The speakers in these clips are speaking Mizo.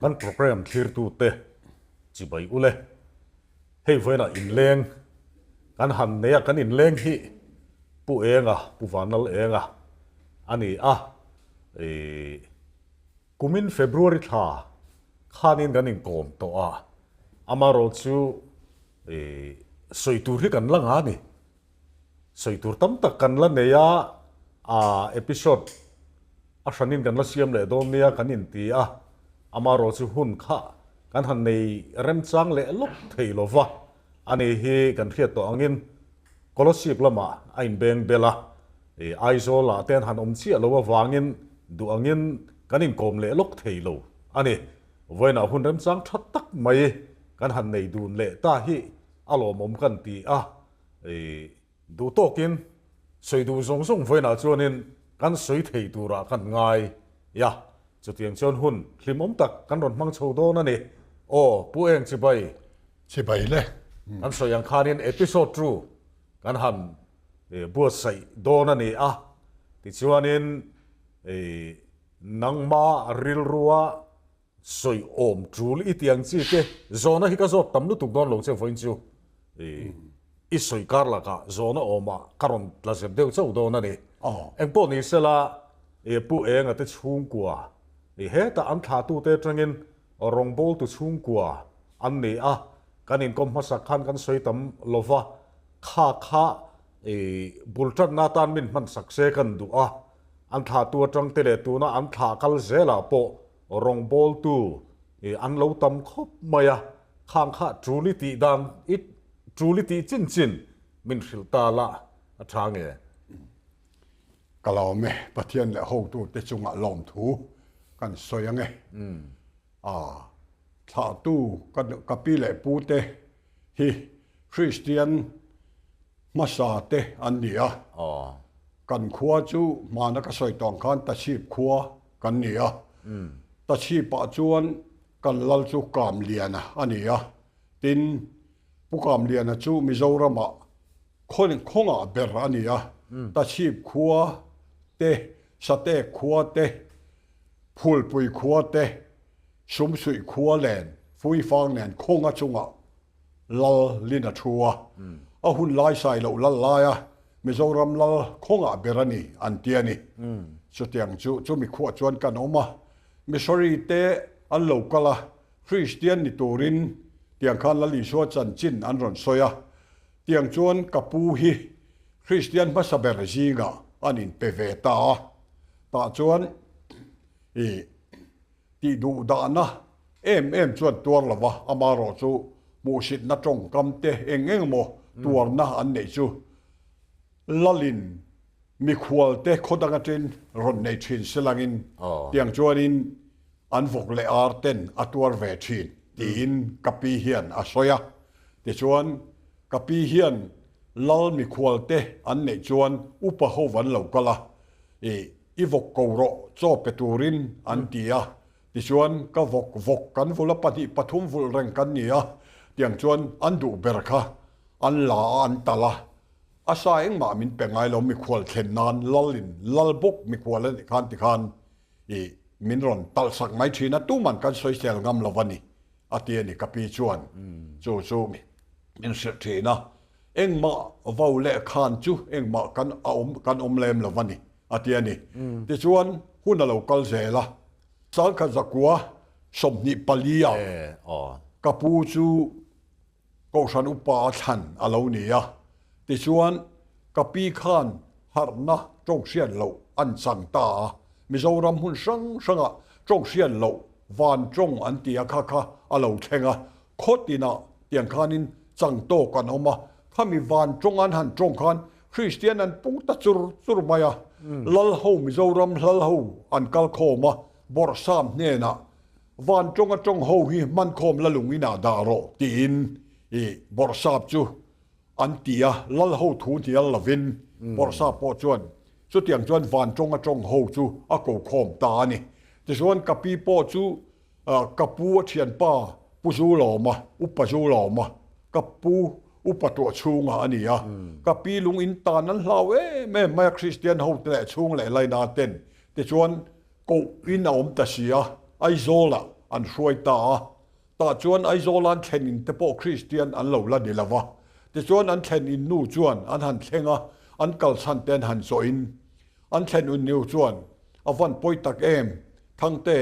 Kan program thlirtute chibai ule. Hei vawiinah inleng kan han nei a, kan inleng hi Pu Enga, Pu Vanlal Enga a ni a. Kumin February thla khanin kan inkawm tawh a, amaherawhchu sawi tur hi kan la nga a ni. Sawi tur tam tak kan la nei a, a episode a hranin kan la siam leh dawn nia kan inti a, amaherawhchu hun kha kan han nei remchang leh lawk thei lo va, ani hi kan hriat tawh angin Kolasib lamah a inbeng bel a, Aizawl ah te an han awm chiah lo avangin duh angin kan inkawm leh lawk thei lo a ni. Vawiinah hun remchang tha tak mai kan han nei dun leh ta hi a lawmawm kan ti a. Duh tawkin sawi duh zawng zawng vawiinah chuanin kan sawi thei turah kan ngai a, chutiang chuan hun hlimawm tak kan rawn hmang chho dawn a ni. Aw, Pu Eng Chibai. Chibai le. Kan sawi ang khanin episode two kan han buatsaih dawn a ni a, tichuanin nangma rilrua Sawi awm tul i ti ang chi te, zawhna hi ka zawt tam lutuk dawn lo che vawiin chu i sawi kar lakah zawhna awmah ka rawn tla zep deuh chauh dawn a ni. Engpawh ni sela Pu Enga te chhungkua hetah an thlahtute atangin rawngbawltu chhungkua an ni a, kan inkawm hmasak khan kan sawi tam lova, kha kha bul tanna atan min hman sak se kan duh a, an thlahtu atang te leh tuna an thlah kal zelah pawh Rawngbawltu an lo tam khawp mai a, khang kha tul i tih dan i tul i tih chin chin min hrilh ta la a tha nge? Ka lawm e, Pathian leh hotute chungah lawmthu kan sawi ang e. A thlahtu ka pi leh pute hi Kristian hmasa te an ni a, kan khua chu hmana ka sawi tawng khan Tachhip khua kan ni a, Tachhipah chuan kan lal chu Kamliana a ni a, tin Pu Kamliana chu Mizoramah khawngah ber a ni a, Tachhip khua te, Satek khua te, Phulpui khua te, Sumsuih khua len Fuifang nen khawnga chungah lal lin a thu a, a hun lai sai loh lal laia Mizoram lal khawngah ber a ni an ti a ni. Chutiang chu chumi khuah chuan kan awm a, Missionary te an lo kal a, Kristian ni turin tiang khan Lal Isua chanchin an rawn sawi a, tiang chuan ka pu hi Kristian hmasa ber zingah an inpe ve ta a, tah chuan i Tih duh dahna em em chuan tuar lo va, amarawh chu hmuhsitna tawngkam te eng eng emaw tuarna an neih chu Lalin mikhual te khaw dang aṭin rawn nei ṭhin selangin tiang chuanin an vawk leh ar ten a tuar ve ṭhin tiin ka pi hian a sawi a. Tichuan ka pi hian Lal mikhual te an neih chuan upa ho an lo kal a, ih I vawk ko rawh, chaw pe turin an ti a. Tichuan, ka vawk vawk kan vul a, pahnih pathum vulh reng kan ni a, tiang chuan an duh ber kha an la a, an talh a. A sa engmah min pe ngai lo, mikhual thlen nan lalin lal bawk mikhual a nih khan tikhan i min rawn talh sak mai thin a, tuman kan sawisel ngam lo a ni, a ti a ni ka pi chuan chu chu min hrilh thin a. Engmah vo leh khan chu engmah kan a awm kan awm lem lo a ni. A ti a ni. Tichuan, hun a lo kal zel a. Sangkhat zakua 24 ah ka pu chu Kohhran upa a thlan a lo ni a. Tichuan, ka pi khan harhna tawng hriat loh an chang ta a. Mizoram hmun hrang hrangah tawng hriat loh van tawng an ti a kha kha a lo thleng a. Khaw tinah tiang khanin chang tawk an awm a. Khami van tawng an han tawng khan Kristian an pung ta chur chur mai a, Lal ho Mizoram hlal ho an kal khawm a, Bawrhsam hnenah Van tawng atawng ho hi hmankhawm la lung inah dah rawh tiin i Bawrhsap chu an ti a, Lal ho thu hnial lovin Bawrhsap pawh chuan chutiang chuan Van tawng atawng ho chu a ko khawm ta a ni. Tichuan ka pi pawh chu Ka pu a thianpa Pu Zulawma, Upa Zulawma, ka pu Upa tuah chhunga a ni a. Ka pi lung in tan an hlau em em mai a, Kristian ho te leh chhung leh laina ten. Tichuan koh in a awm ta si a, Aizawlah an hruai ta a. Tah chuan Aizawl an thlen in te pawh Kristian an lo la ni lo va. Tichuan an thlen in nu chuan an han thleng a, an kalchhan te an han zawh in an thlen un nu chuan a van pawi tak em, Thangte,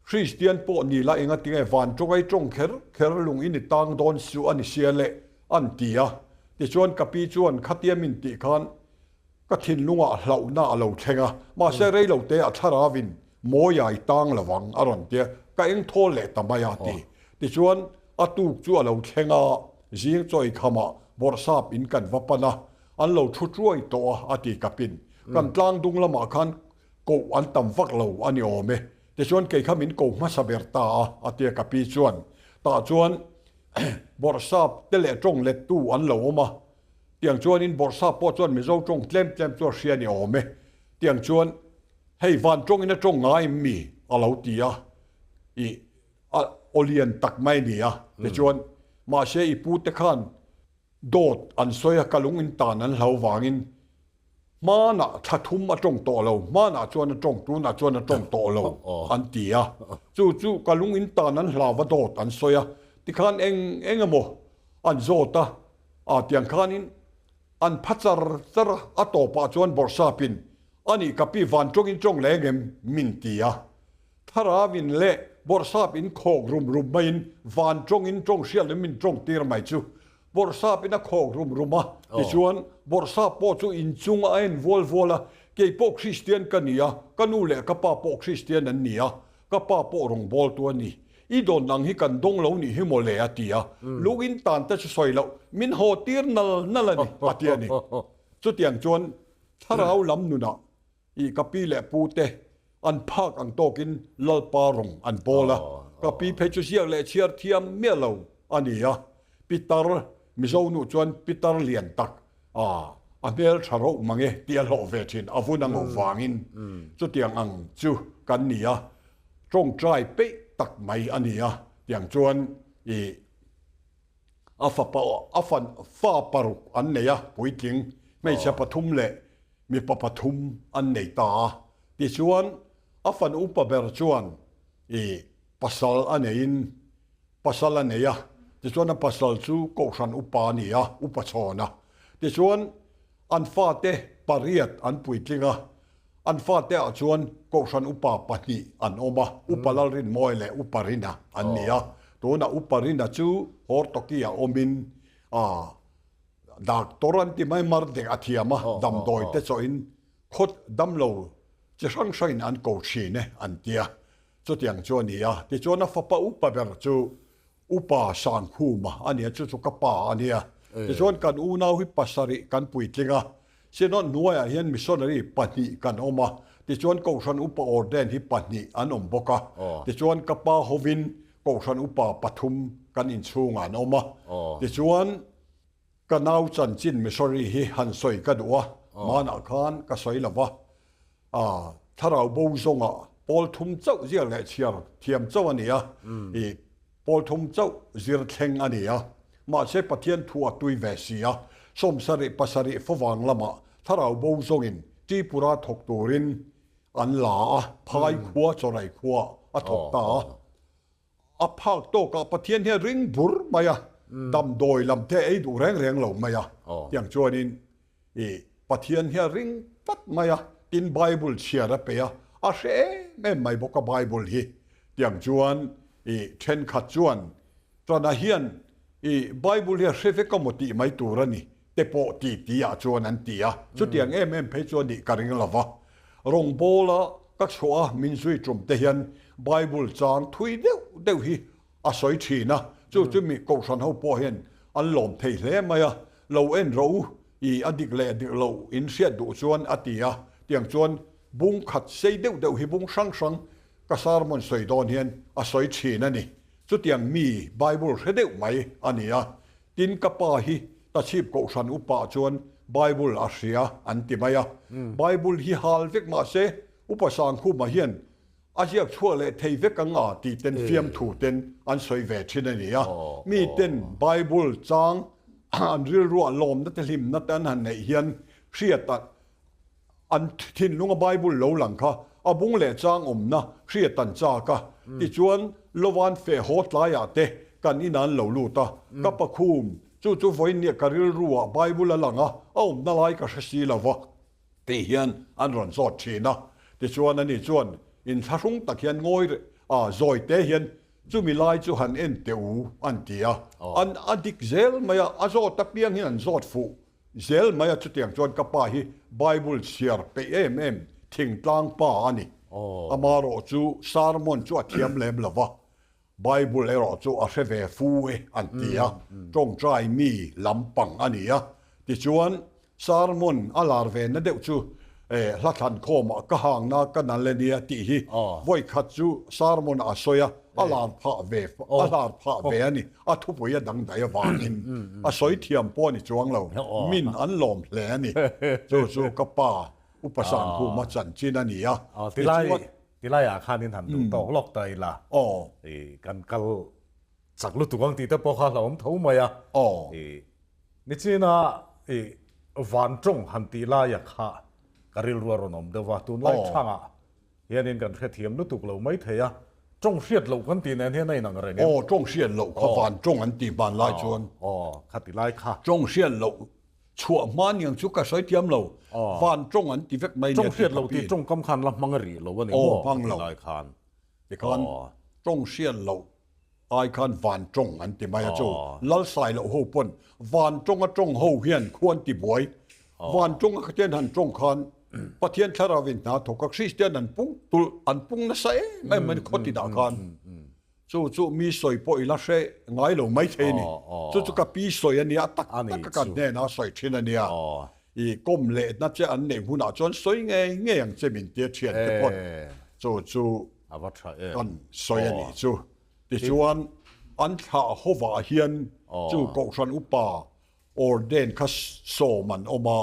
Kristian pawh ni la enga tinge van tawng ei tawng kher kher lung i ni tang dawn su a ni sia le an ti a. Tichuan ka pi chuan khatia min tih khan Ka thinlungah hlauhna a lo thleng a, mahse reilote a thlaravin mawiai tang lo ang a rawn tia, ka eng thawl leh ta mai a ti. Tichuan, a tuk chu a lo thleng a, zing chawi khamah bawrhsap in kan va pan a, an lo thu tuai tawh a a ti kapin. Kan tlang dung lamah khan koh an tam vak lo a ni awm e. Tichuan kei kha min ko hmasa ber ta a, a tia ka pi chuan. Tah chuan bawrhsap te leh tawng lettu an lo awm a, Tiang chuanin Bawrhsap pawh chuan Mizo tawng tlem tlem chu a hria ni awm e. Tiang chuan, Hei van tawngin a tawng ngai em mi? a lo ti a. I a aw lian tak mai a ni a. Tichuan, mahse i pute khan dawt an sawi a, ka lung in tan an hlo vangin hmanah thla thum a tawng tawh lo, hmanah chuan a tawng, tunah chuan a tawng tawh lo an ti a. Chu chu ka lung in tan an hlau a dawt an sawi a. Tikhan eng eng emaw an zawt a. A tiang khanin an pha char char a, a tawpah chuan bawrhsapin, A nih ka pi van tawngin tawng leng em? min ti a. Tharavin leh bawrhsap in khawk rum rum maiin van tawngin tawng hriat lem min tawng tir mai chu. Bawrhsapin a khawk rum rum a, tichuan bawrhsap pawh chu inchung a en vual vual a, Kei pawh Kristian ka ni a, ka nu leh ka pa pawh Kristian an ni a, Ka pa pawh rawngbawltu a ni. I dawn ang hi kan dawng lo nih hi maw le a ti a. Lungin tan te chu sawi loh, min haw tir nal nal a ni, a ti a ni. Chutiang chuan thlarau lam nunah i ka pi leh pu te an phak ang tawkin Lalpa rawng an bawl a. Ka pi phei chu ziak leh chhiar thiam miah lo a ni a. Pitar, Mizo nu chuan pitar lian tak a, a hmel tha rauh mang e tih a hlawh ve thin, a vun a ngo vangin chutiang ang chu kan ni a, tawngtai peih tak mai a ni a, tiang chuan i a fapa a fan fa paruk an nei a, puitling hmeichhe pathum leh mipa pathum an nei ta a, tichuan a fan upa ber chuan i pasal a neiin Pasal a nei a, tichuan a pasal chu Kohhran upa a ni a, upa chhawn a. Tichuan an fate pariat an puitling a, an fate ah chuan Kohhran upa pahnih an awm a, Upa Lalrinmawi leh Upa Rina an ni a. Tunah Upa Rina chu Hortoki ah awmin ah Doctor an ti mai mar dek a thiam a, damdawi te chawhin khawt damlo chi hrang hrangin an ko thin e an tia. Chutiang chu a ni a, tichuan a fapa upa ber chu Upa Sangkhuma a ni a, chu chu ka pa a nia. Tichuan kan unau hi pasarih kan puitling a, Synod hnuaiah hian missionary pahnih kan awm a, tichuan Kohhran Upa Ordain hi pahnih an awm bawk a, tichuan ka pa hovin Kohhran Upa pathum kan inchhungah an awm a, tichuan ka nau chanchin missionary hi han sawi ka duh a, hmanah khan ka sawi lo va. A thlarau bo zawngah pawl thum chauh ziak leh chhiar thiam chauh a ni a, i pawl thum chauh zir thleng a ni a. Mahse Pathian thu a tui ve si a, sawmsarih pasarih favang lamah thlarau bo zawngin Tripura thawk turin an la a, phai khua chawrai khua a thawk ta a. A phak tawkah Pathian hian ring bur mai a, damdawi lam te ei duh reng reng lo mai a. Tiang chuanin i Pathian hian ring tlat mai a, tin Bible chhiar a pe a, a hre em em mai bawk a Bible hi. Tiang chuan i thenkhat chuan Tana hian i Bible hi a hre vek a maw tih mai tur a ni te pawh ti ti ah chuan an ti a, chutiang em em phei chuan nih ka ring lo va. Rawngbawla ka chhuah a min zui tum te hian Bible chang thui deuh deuh hi a sawi thin a, chu chu mi kohhran ho pawh hian an lawm thei hle mai a, lo en rawh u i a dik leh dik loh in hriat duh chuan a ti a, tiang chuan bung khat sei deuh deuh hi bung hrang hrang ka sermon sawi dawn hian a sawi thin a ni. Chutiang mi Bible hre deuh mai a ni a, tin ka pa hi Tachhip Kohhran upa chuan Bible a hria an ti mai a. Bible hi hal vek mah se Upa Sangkhuma hian a ziak chhuah leh thei vek ang a tih ten fiamthu ten an sawi ve thin a ni a. Mi ten Bible chang an rilruah lawmna te hlimna te an han neih hian hriat a an thinlunga Bible lo lang kha. a bung leh chang awmna hriat an chak a. Tichuan, Lovan feh haw tlaiah te kan inah an lo lut a, ka pakhum, chu chu vawiinniah ka rilruah Bible a lang a, a awmna lai ka hre si lo va. Tih hian an rawn zawt thin a. Tichuan ani chuan inthlahrung tak hian ngawi reh a, zawi te hian chumi lai chu han en teh u an ti a. An a dik zel mai a, a zawt apiang hian an zawt fuh zel mai a. Chutiang chuan ka pa hi Bible chhiar peih em em thingtlang pa a ni. Amarawh chu sermon chu a thiam lem lo va. Bible erawh chu a hre ve fu e an ti a, tawngtai mi lampang a ni a. Tichuan, sermon a lar ve na deuh chu hla thlan khawmah ka hangna ka nal e nia tih hi vawi khat chu sermon ah a sawi a, a lar phah ve a lar phah ve a ni. A thupui a dangdai avangin a sawi thiam pawh a ni chuang lo, min an lawm hle a ni. Chu chu ka pa Upa Sangkhuma chanchin a ni a. Tichuan. Tilaiah khanin han duh tawk lawk ta ila, kan kal chak lutuk ang tih te pawh kha hlauhawm tho mai a. Nichina van tawng han tih laia kha ka rilru a rawn awm deuh va, tunlai thangah hianin kan hrethiam lutuk lo mai thei a, tawng hriat loh kan tih nen hian a inang reng em? Aw, tawng hriat loh kha van tawng an tih hmanlai chuan. Aw, khati lai kha. Tawng hriat loh Chhuah hma niang chu ka sawi thiam lo, van tawng an ti vek mai nia tih ka pi. Tawngkam khan la hmang a rih lo a ni maw ka ti lai khan. Tikhan tawng hriat loh ai khan van tawng an ti mai a chu. Lal sai loh ho pawn van tawng a tawng ho hian khuan ti buai. Van tawng a khaten han tawng khan Pathian thlarau in hna thawk a Kristian an pung tulh an pung nasa em em mai khaw ti dah khan. Chu chu mi sawi pawh i la hre ngai lo mai thei a ni. Chu chu ka pi sawi a nia, a tak tak a ka hnenah a sawi thin a nia. I kawm lehna che an neih hunah chuan sawi ngei ngei ang che min tia thian te pawn chu chu kan sawi a nih chu. Tichuan an thlah hovah hian chu Kohhran upa Orden kha sawm an awm a,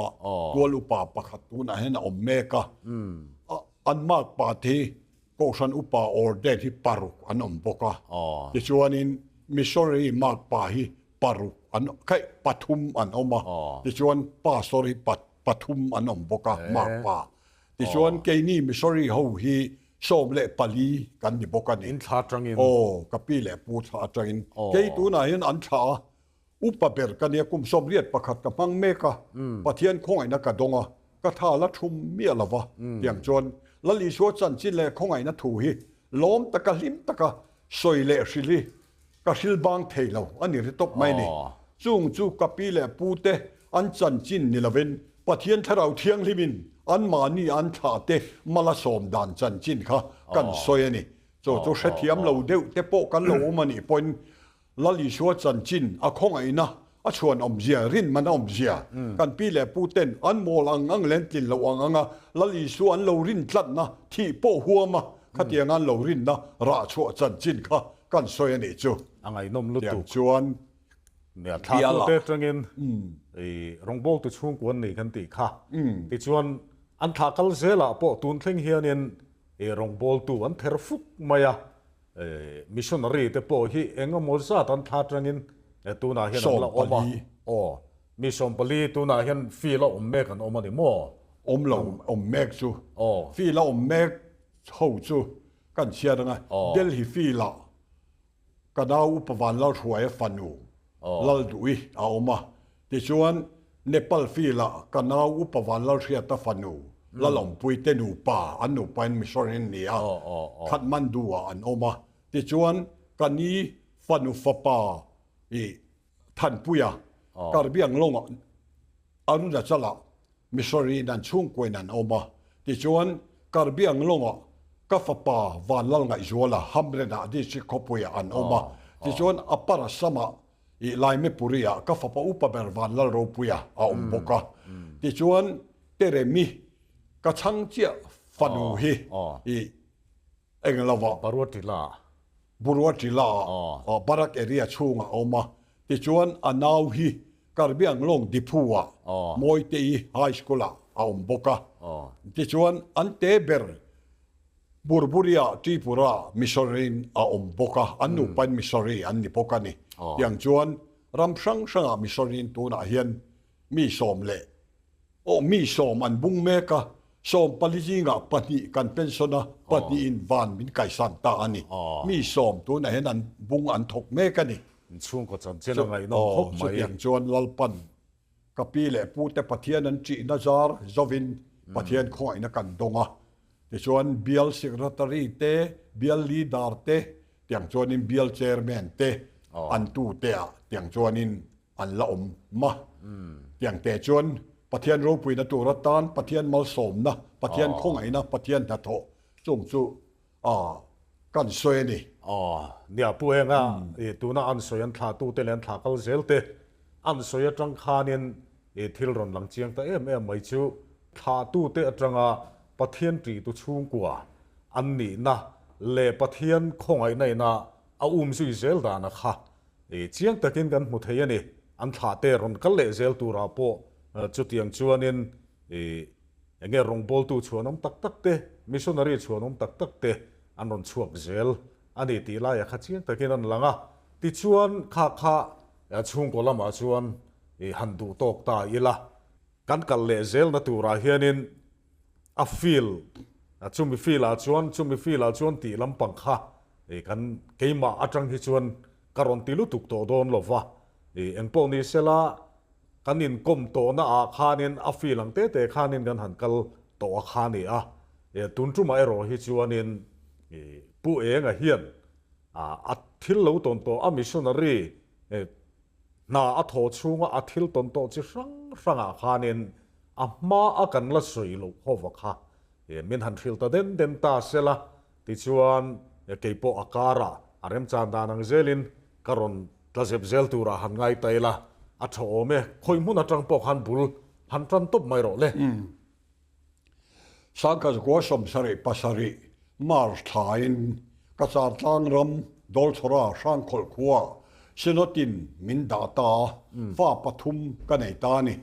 tual upa pakhat tunah hian a awm mek a. An makpa te hi Kohhran upa Orden hi paruk an awm bawk a. Tichuanin Missionary makpa hi paruk an khaih pathum an awm a. Tichuan Pastor hi pathum an awm bawk a makpa. Tichuan keini Missionary ho hi 14 kan ni bawk a ni. In thla atangin. Aw, ka pi leh pu thla atangin. Kei tunah hian an thla a. Upa ber ka nia kum 81 ka hmang mek a, Pathian khawngaihna ka dawng a, ka tha la thum miah lo va, tiang chuan Lal Isua chanchin leh khawngaihna thu hi lawm taka hlim taka sawi leh hrilh hi ka hril bang thei lo a ni ri tawp mai ni. Chung chu ka pi leh pu te an chanchin ni lovin Pathian Thlarau Thianghlimin anmahni an thlah te mala sawm dan chanchin kha kan sawi a ni. Chu chu hrethiam lo deuh te pawh kan lo awm a nih pawhin Lal Isua chanchin a khawngaihna a chhuan awmzia, rinman a awmzia, kan pi leh pu ten an mawl ang ang leh an tlin loh ang anga Lal Isua an lo rin tlatna, thih pawh huama khatianga an lo rinna rah chhuah chanchin kha kan sawi a nih chu. A ngaihnawm lutuk. Tiang chuan Nia, thla tute atangin i rawngbawltu chhungkua an nei kan tih kha. Tichuan an thlah kal zelah pawh tun thleng hianin i rawngbawltu an ther fuk mai a. Missionary te pawh hi eng emaw zat an thla atangin tunah hian an la awm a. Aw, mi 14 tunah hian field a awm mek an awm a ni maw? Awm lo, awm mek chu. Field a awm mek ho chu kan chhiat ang a, Delhi field ah ka nau Upa Vanlalhruaia fanu Lalduhi a awm a, Tichuan, Nepal field-ah ka nau Upa Vanlalhriata fanu Lalawmpui te nupa, an nupain missionary an ni a, Kathmandu-ah an awm a. Tichuan, ka ni fanu fapa i Thanpuia, Karbianglongah, Arunachal-ah missionary in an chhungkuain an awm a. Tichuan, Karbianglongah ka fapa Vanlalngaihzuala, Hamrenah district khawpuiah an awm a. Tichuan, Upper Assam-ah I Laimepuri ah ka fapa upa ber Vanlalropuia a awm bawk a. Tichuan Teremi ka chhang chiah fanu hi i eng lo ah. Baruatila. Buruatila ah Barak area chhungah a awm a. Tichuan a nau hi Karbianglong Diphu ah Mawitei High School ah a awm bawk a. Tichuan an te ber Burburia, Tripura, Missouri-in a awm bawk a, an nupain Missouri an ni bawk a ni. Tiang chuan ram hrang hrangah Missouri-in tunah hian mi sawm leh aw mi sawm an bung mek a. 14 zingah pahnih kan pension a, pahnihin van min kaisan ta a ni. Mi sawm tunah hian an bung an thawk mek a ni. Inchhungkaw chanchin a ngaihnawm khawp mai. Chutiang chuan Lalpan ka pi leh pute Pathian an ṭihna zar zovin Pathian khawngaihna kan dawng a. Tichuan bial secretary te, bial leader te, tiang chuanin bial chairman te an tute ah tiang chuanin an la awm ma. Tiang te chuan Pathian ropuina tur atan Pathian malsawmna, Pathian khawngaihna, Pathian hnathawh chung chu kan sawi a ni. Nia Pu Enga tuna an sawi an thlah tute leh an thlah kal zel te an sawi atang khanin thil rawn lang chiang ta em em mai chu thlah tute atanga Pathian tihtu chhungkua an nihna leh Pathian khawngaihna ina a um zui zel dana kha Chiang takin kan hmu thei a ni. An thlah te rawn kal leh zel turah pawh chutiang chuanin enge rawngbawltu chhuanawm tak tak te, missionary chhuanawm tak tak te an rawn chhuak zel a ni tih laiah kha chiang takin an lang a. Tichuan kha kha chhungkaw lamah chuan han duh tawk ta ila. Kan kal leh zelna turah hianin a field a chumi field ah chuan chumi field ah chuan tih lampang kha ih kan keimah atang hi chuan ka rawn ti lutuk tawh dawn lo va, ih engpawh ni sela kan inkawm tawhna ah khanin a field ang te te khanin kan han kal tawh a kha ni a, ih tun tumah erawh hi chuanin ih Pu Enga hian a thil lo tawn tawh a missionary ih Hna a thaw chhunga a thil tawn tawh chi hrang hrangah khanin a hma a kan la sawi loh hova kha min han hrilh ta den den ta sela, tichuan kei pawh a karah a remchan dan ang zelin ka rawn tla zep zel turah han ngai ta ila, a tha awm e, khawi hmun atang pawh khan bul han tan tawp mai rawh le. Sangkazkua 77 March thlain Cachar tlangram Dawlchhawra Hrangkhawlh khua Synod-in min dah ta a, fa pathum ka nei ta a ni.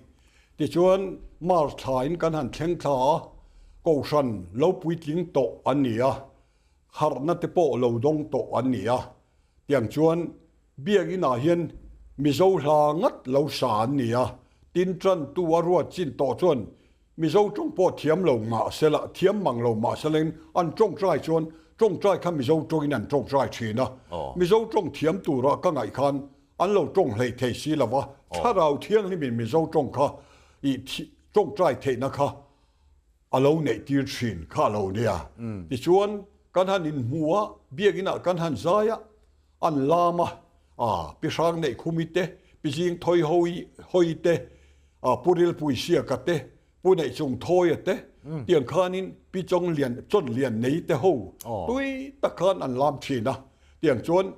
Tichuan March thlain kan han thleng thla a, Kohhran lo puitling tawh an ni a, harhna te pawh lo dawng tawh an ni a. Tiang chuan Biakinn ah hian Mizo hla ngat lo sa an ni a, tin tantu a ruat chin tawh chuan Mizo tawng pawh thiam lo mahsela, thiam mang lo mahsela in an tawngtai chuan tawngtai kha Mizo tawngin an tawngtai thin a. Mizo tawng thiam tura ka ngaih khan an lo tawng hlei thei si lo va, Thlarau Thianghlimin Mizo tawng kha ih tawngtai theihna kha a lo neih tir thin kha a lo nia. Tichuan kan han inhmu a, biakinah kan han zai a, an lam a, a Pi Hrang Neih Khumi te, Pi Zing Thawi Hawi Hawi te, a Pu Rilpui Siaka te, Pu Neih Chung Thawia te, tiang khanin Pi Chawng Lian Chawn Lian Nei te ho tui tak khan an lam thin a, tiang chuan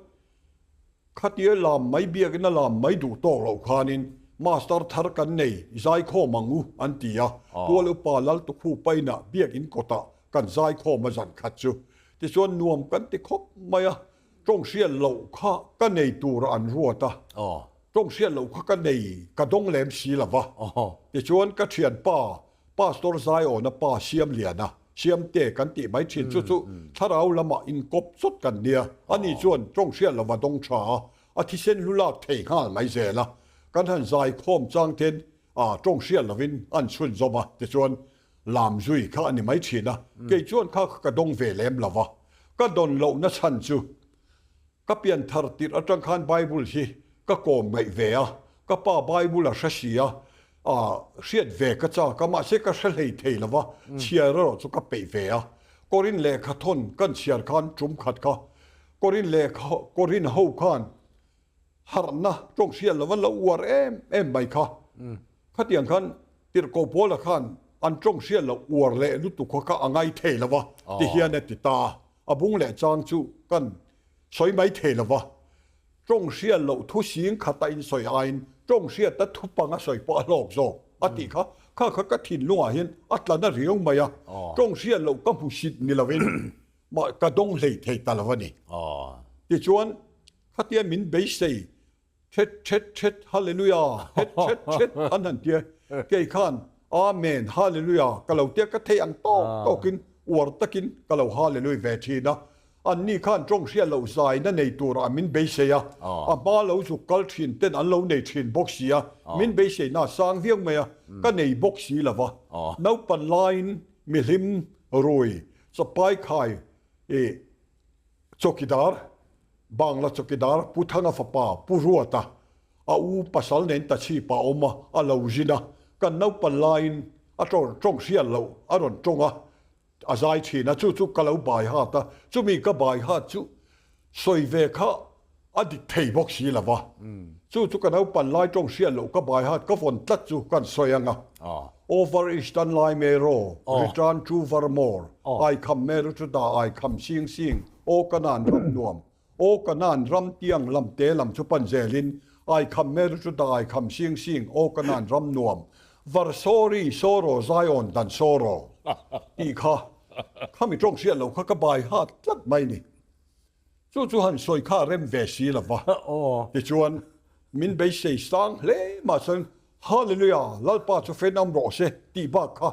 Khatia lam mai biakina lam mai duh tawk loh khanin Master thar kan nei zaikhawm ang u an ti a, Pual upa Laltukhu painah biakin kawtah kan zaikhawm a zan khat chu. Tichuan nuam kan ti khawp mai a, tawng hriat loh kha ka nei tur an ruat a, tawng hriat loh kha ka nei ka dawng lem si lo va. Tichuan ka thianpa Pastor Zaiawna pa Siamliana, Siamte kan tih mai thin chu chu thlarau lamah inkawp chawt kan nia. Ani chuan tawng hriat lova dawng tha a, a thisen hlu lak thei nghal mai zel a. Kan han zaikhawm chang ten a tawng hriat lovin an chhunzawm a, tichuan lam zui kha a ni mai thin a. Kei chuan kha kha ka dawng ve lem lova, ka dawn lohna chhan chu Ka pian thar tirh atang khan Bible hi ka kawm ngaih ve a, ka pa Bible a hre si a, ah hriat ve ka chak a, mahse ka hre hlei thei lo va, chhiar erawh chu ka peih ve a. Korin lehkha thawn kan chhiar khan tum khat kha Korin lehkha Korin ho khan harhna tawng hriat lo va lo uar em em mai kha. Khatiang khan Tirhkoh Paula khan an tawng hriat loh uar leh lutuk kha kha a ngai thei lo va ti hian a ti ta a. A bung leh chang chu kan sawi mai thei lo va, tawng hriat loh thu sing khata in sawi aiin tawng hriata thu panga sawi pawh a hlawk zawk a tih kha, kha kha ka thinlungah hian a tla na riau mai a, tawng hriat loh ka hmu sit ni lovin mah ka dawng hlei thei ta lo a ni. Tichuan khatia min beisei Thet thet thet Hallelujah thet thet thet an han tia kei khan Amen Hallelujah ka lo tia ka thei ang tawk tawkin uar takin ka lo Hallelujah ve thin a anni khan tawng hriat loh zaina nei turah min beisei a a hma lo zuk kal thin ten an lo nei thin bawk si a min beiseina a sang viau mai a ka nei bawk si lova naupan laiin. mihlim rui chapai khai i chawkidar, Bangla chawkidar Pu Thanga fapa Pu Ruata a u pasal nen ta chhip a awm a, a lo zin a, kan naupan laiin a tawng hriat loh a rawn tawng a, a zai thin a, chu chu ka lo bai hat a, chumi ka bai hat chu sawi ve kha a dik thei bawk si lo va, chu chu ka naupan lai tawng hriat loh ka bai hat ka vawn tlat chu kan sawi ang a, Over Eastern lai me ro, Return to Vermore, Ai kham me ru chu da ai kham sing sing, Aw Kanan ram nuam, Aw Kanan ram tiang lam te lam chu pan zelin, Ai kham me ru chu da ai kham sing sing, Aw Kanan ram nuam, Var sorry sawraw Zion dan sawraw tih kha khami tawng hriat loh kha ka bai hat tlat mai ni. Chu chu han sawi kha rem ve si lo va. Tichuan min beisei sang hle mah chuan Hallelujah Lalpa chu fen am rawh se tih bak kha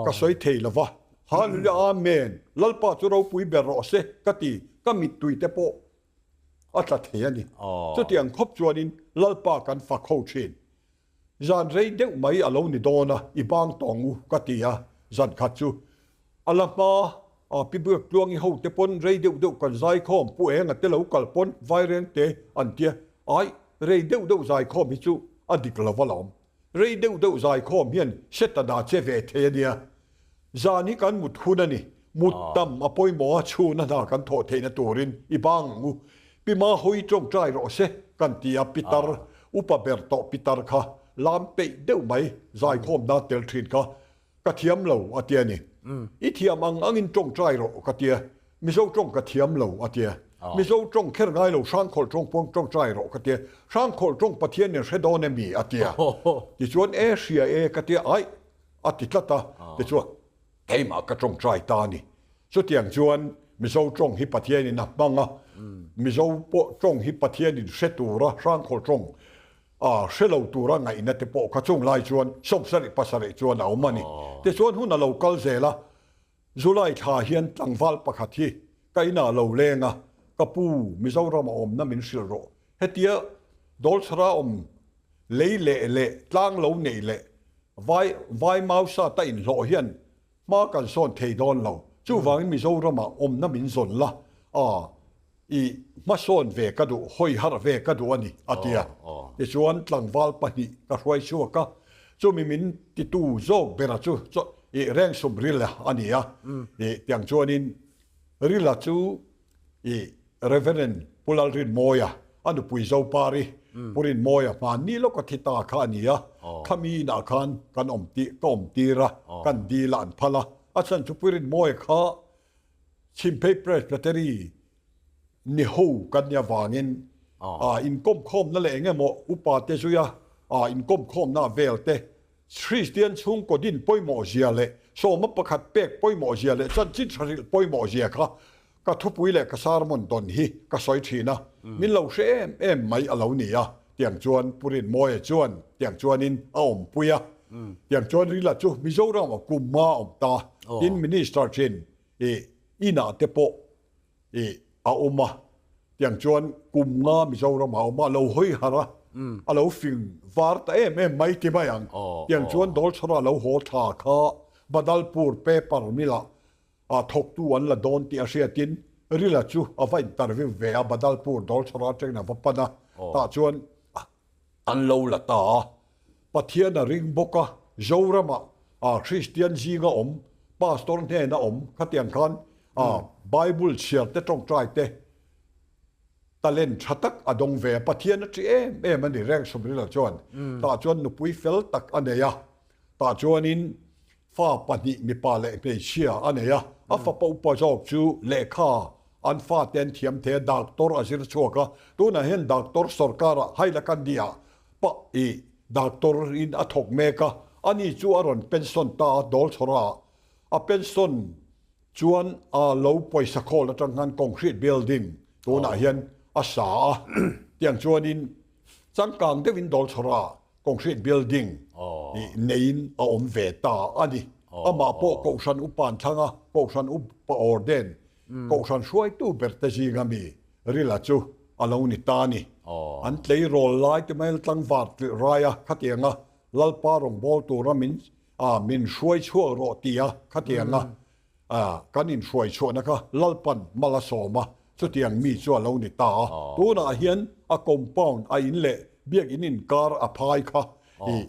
ka sawi thei lo va. Hallelujah Amen Lalpa chu ropui ber rawh se ka ti ka mittui te pawh a tla thei a ni. Chutiang khawp chuanin Lalpa kan fak ho thin. Zan rei deuh mai a lo ni dawn a, i bang tawng u ka ti a, zan khat chu a la hma a pi Biak Tluangi ho te pawn rei deuh deuh kan zaikhawm, Pu Enga te lo kal pawn Vaireng te an tia, ai rei deuh deuh zaikhawm hi chu a dik lo va lawm, rei deuh deuh zaikhawm hian Setana che ve thei a nia, Zan hi kan mut hun a ni. Mut tam a pawimawh a, chhun a hna kan thawh theihna turin i bang ang u. Pi Ma hawi tawngtai rawh se kan ti a, Pitar, upa ber tawh Pitar kha lam peih deuh mai zaikhawmna tel thin kha ka thiam lo a tia ni. I thiam ang angin tawngtai rawh ka tia, Mizo tawng ka thiam lo a tia. Mizo tawng kher ngai lo Hrangkhawlh tawng pawng tawngtai rawh ka tia. Hrangkhawlh tawng Pathian in hre dawn emi a tia. Tichuan e hria e ka tia, aih a ti tlat a, tichuan keimah ka tawngtai ta a ni. Chutiang chuan Mizo tawng hi Pathianin a hmang a, Mizo pawh tawng hi Pathianin hre tura Hrangkhawl tawng a hre lo tura ngaihna te pawh kha chung lai chuan 77 chuan a awm a ni. Tichuan hun a lo kal zel a, July thla hian tlangval pakhat hi ka inah lo leng a, ka pu Mizoram a awmna min hrilh rawh. Hetia Dawlchhara awm lei leh leh tlang lo neih leh Vai vai mausa ta inhlawh hian hma kan sawn thei dawn lo. Chuvangin Mizoramah awmna min zawn la, a i hmasawn ve ka duh, hawi harh ve ka duh a ni, a ti a. Tichuan tlangval pahnih ka hruai chhuak a, chumi min titu zawk bera chu i Rengsum Rila a ni a. I tiang chuanin Rila chu I Reverend Pu Lalrinmawia, a nupui Zopari, Pu Rinmawia hmanni lawka thi ta kha a ni a, khami inah khan kan awm tih ka awm tir a, kan dil a an phal a, a chhan chu Pu Rinmawia kha Chhimphei Presbytery ni ho kan nih avangin inkawmkhawmna leh eng emaw upa te zuia inkawmkhawmna vel te Kristian chhungkaw din pawimawh zia leh sawma pakhat pek pawimawh zia leh chanchin tha hrilh pawimawh zia kha ka thupui leh ka sermon dawn hi ka sawi thin a, min lo hre em em mai a lo ni a, tiang chuan Pu Rinmawia chuan tiang chuanin a awmpui a, tiang chuan Rila chu Mizoram a kum hma a awm ta, tin Minister thin i inah te pawh i a awm a, tiang chuan kum nga Mizoram a awm a, a lo hawi harh a, a lo fing var ta em em mai ti mai ang, tiang chuan Dawlchhara lo haw thla kha Badalpur paper milah a thawktu an la dawn tih a hriatin Rila chu a va interview ve a, Badalpur Dawlchhara atangin a va pan a, tah chuan an lo la ta a. Pathian a ring bawk a, Zoramah a Kristian zinga awm, Pastor hnena awm khatiang khan a Bible chhiar te tawngtai te talent tha tak a dawng ve a, Pathian a ṭi em em a ni reng Sumrila chuan. Tah chuan nupui fel tak a nei a, tah chuanin Fa pahnih mipa leh hmeichhia a nei a, a fapa upa zawk chu lehkha an fate an thiam thei a, doctor a zir chhuak a, tunah hian doctor sorkarah Hailakandi ah pah i doctor in a thawk mek a, ani chu a rawn pension ta a, Dawlchhawra ah a pension chuan a lo pawisa khawl atang khan concrete building tunah hian a sa a, tiang chuanin changkang deuhin Dawlchhawra ah Concrete building neiin a awm ve ta a ni. Amah pawh Kohhran upa an thlang a, Kohhran upa ordain, Kohhran hruaitu ber te zinga mi Rila chu a lo ni ta a ni. An tleirawl lai te mai tlangvar tlilh rai a, khatianga Lalpa rawngbâwl tura min. a min hruai chhuak rawh tia khatianga kan inhruai chhuahna kha Lalpan mal a sawm a, chutiang mi chu a lo ni ta a. Tunah hian a compound a in leh biakin inkar a phai kha i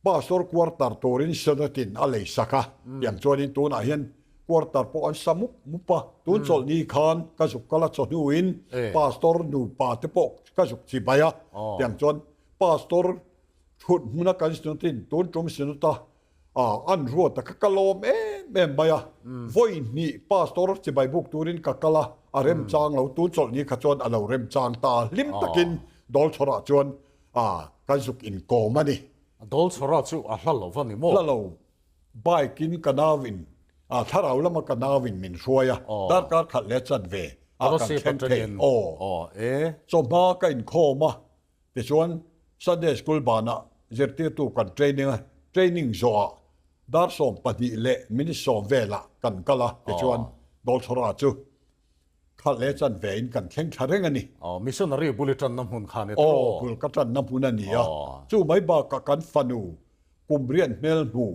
Pastor quarter turin Synod-in a lei sak a, tiang chuanin tunah hian quarter pawh an sa mup mup a, tun chawlhni khan ka zuk kal a chawhnuin Pastor nupa te pawh ka zuk chi bai a, tiang chuan Pastor thut hmuna kan Synod-in tun tum Synod-a an ruat a kha ka lawm em em mai a, vawi hnih Pastor chibai buk turin ka kal a, a remchang lo, tun chawlhni kha chuan a lo remchang ta a, hlim takin Dawlchhawrah chuan A, ka zuk inkawm a ni. Dawlchhawra chu a hla lo va ni maw? Hla lo. Bike in ka nau in, a thlarau lama ka nau in min hruai a, darkar khat leh chanve ah kan thleng thei. Aw. Chawhma ka inkhawm a, tichuan Sunday School banah zirtirtu kan training a, training zawhah dar 12 leh minute 10 velah kan kal a, tichuan Dawlchhawra chu Khalh leh chan ve in kan thleng thla reng a ni. Aw, missionary bul i tanna hmun kha a ni tawh. Aw, bul ka tanna hmun a ni a. Chu mai bakah kan fanu kum rian hmel hmu,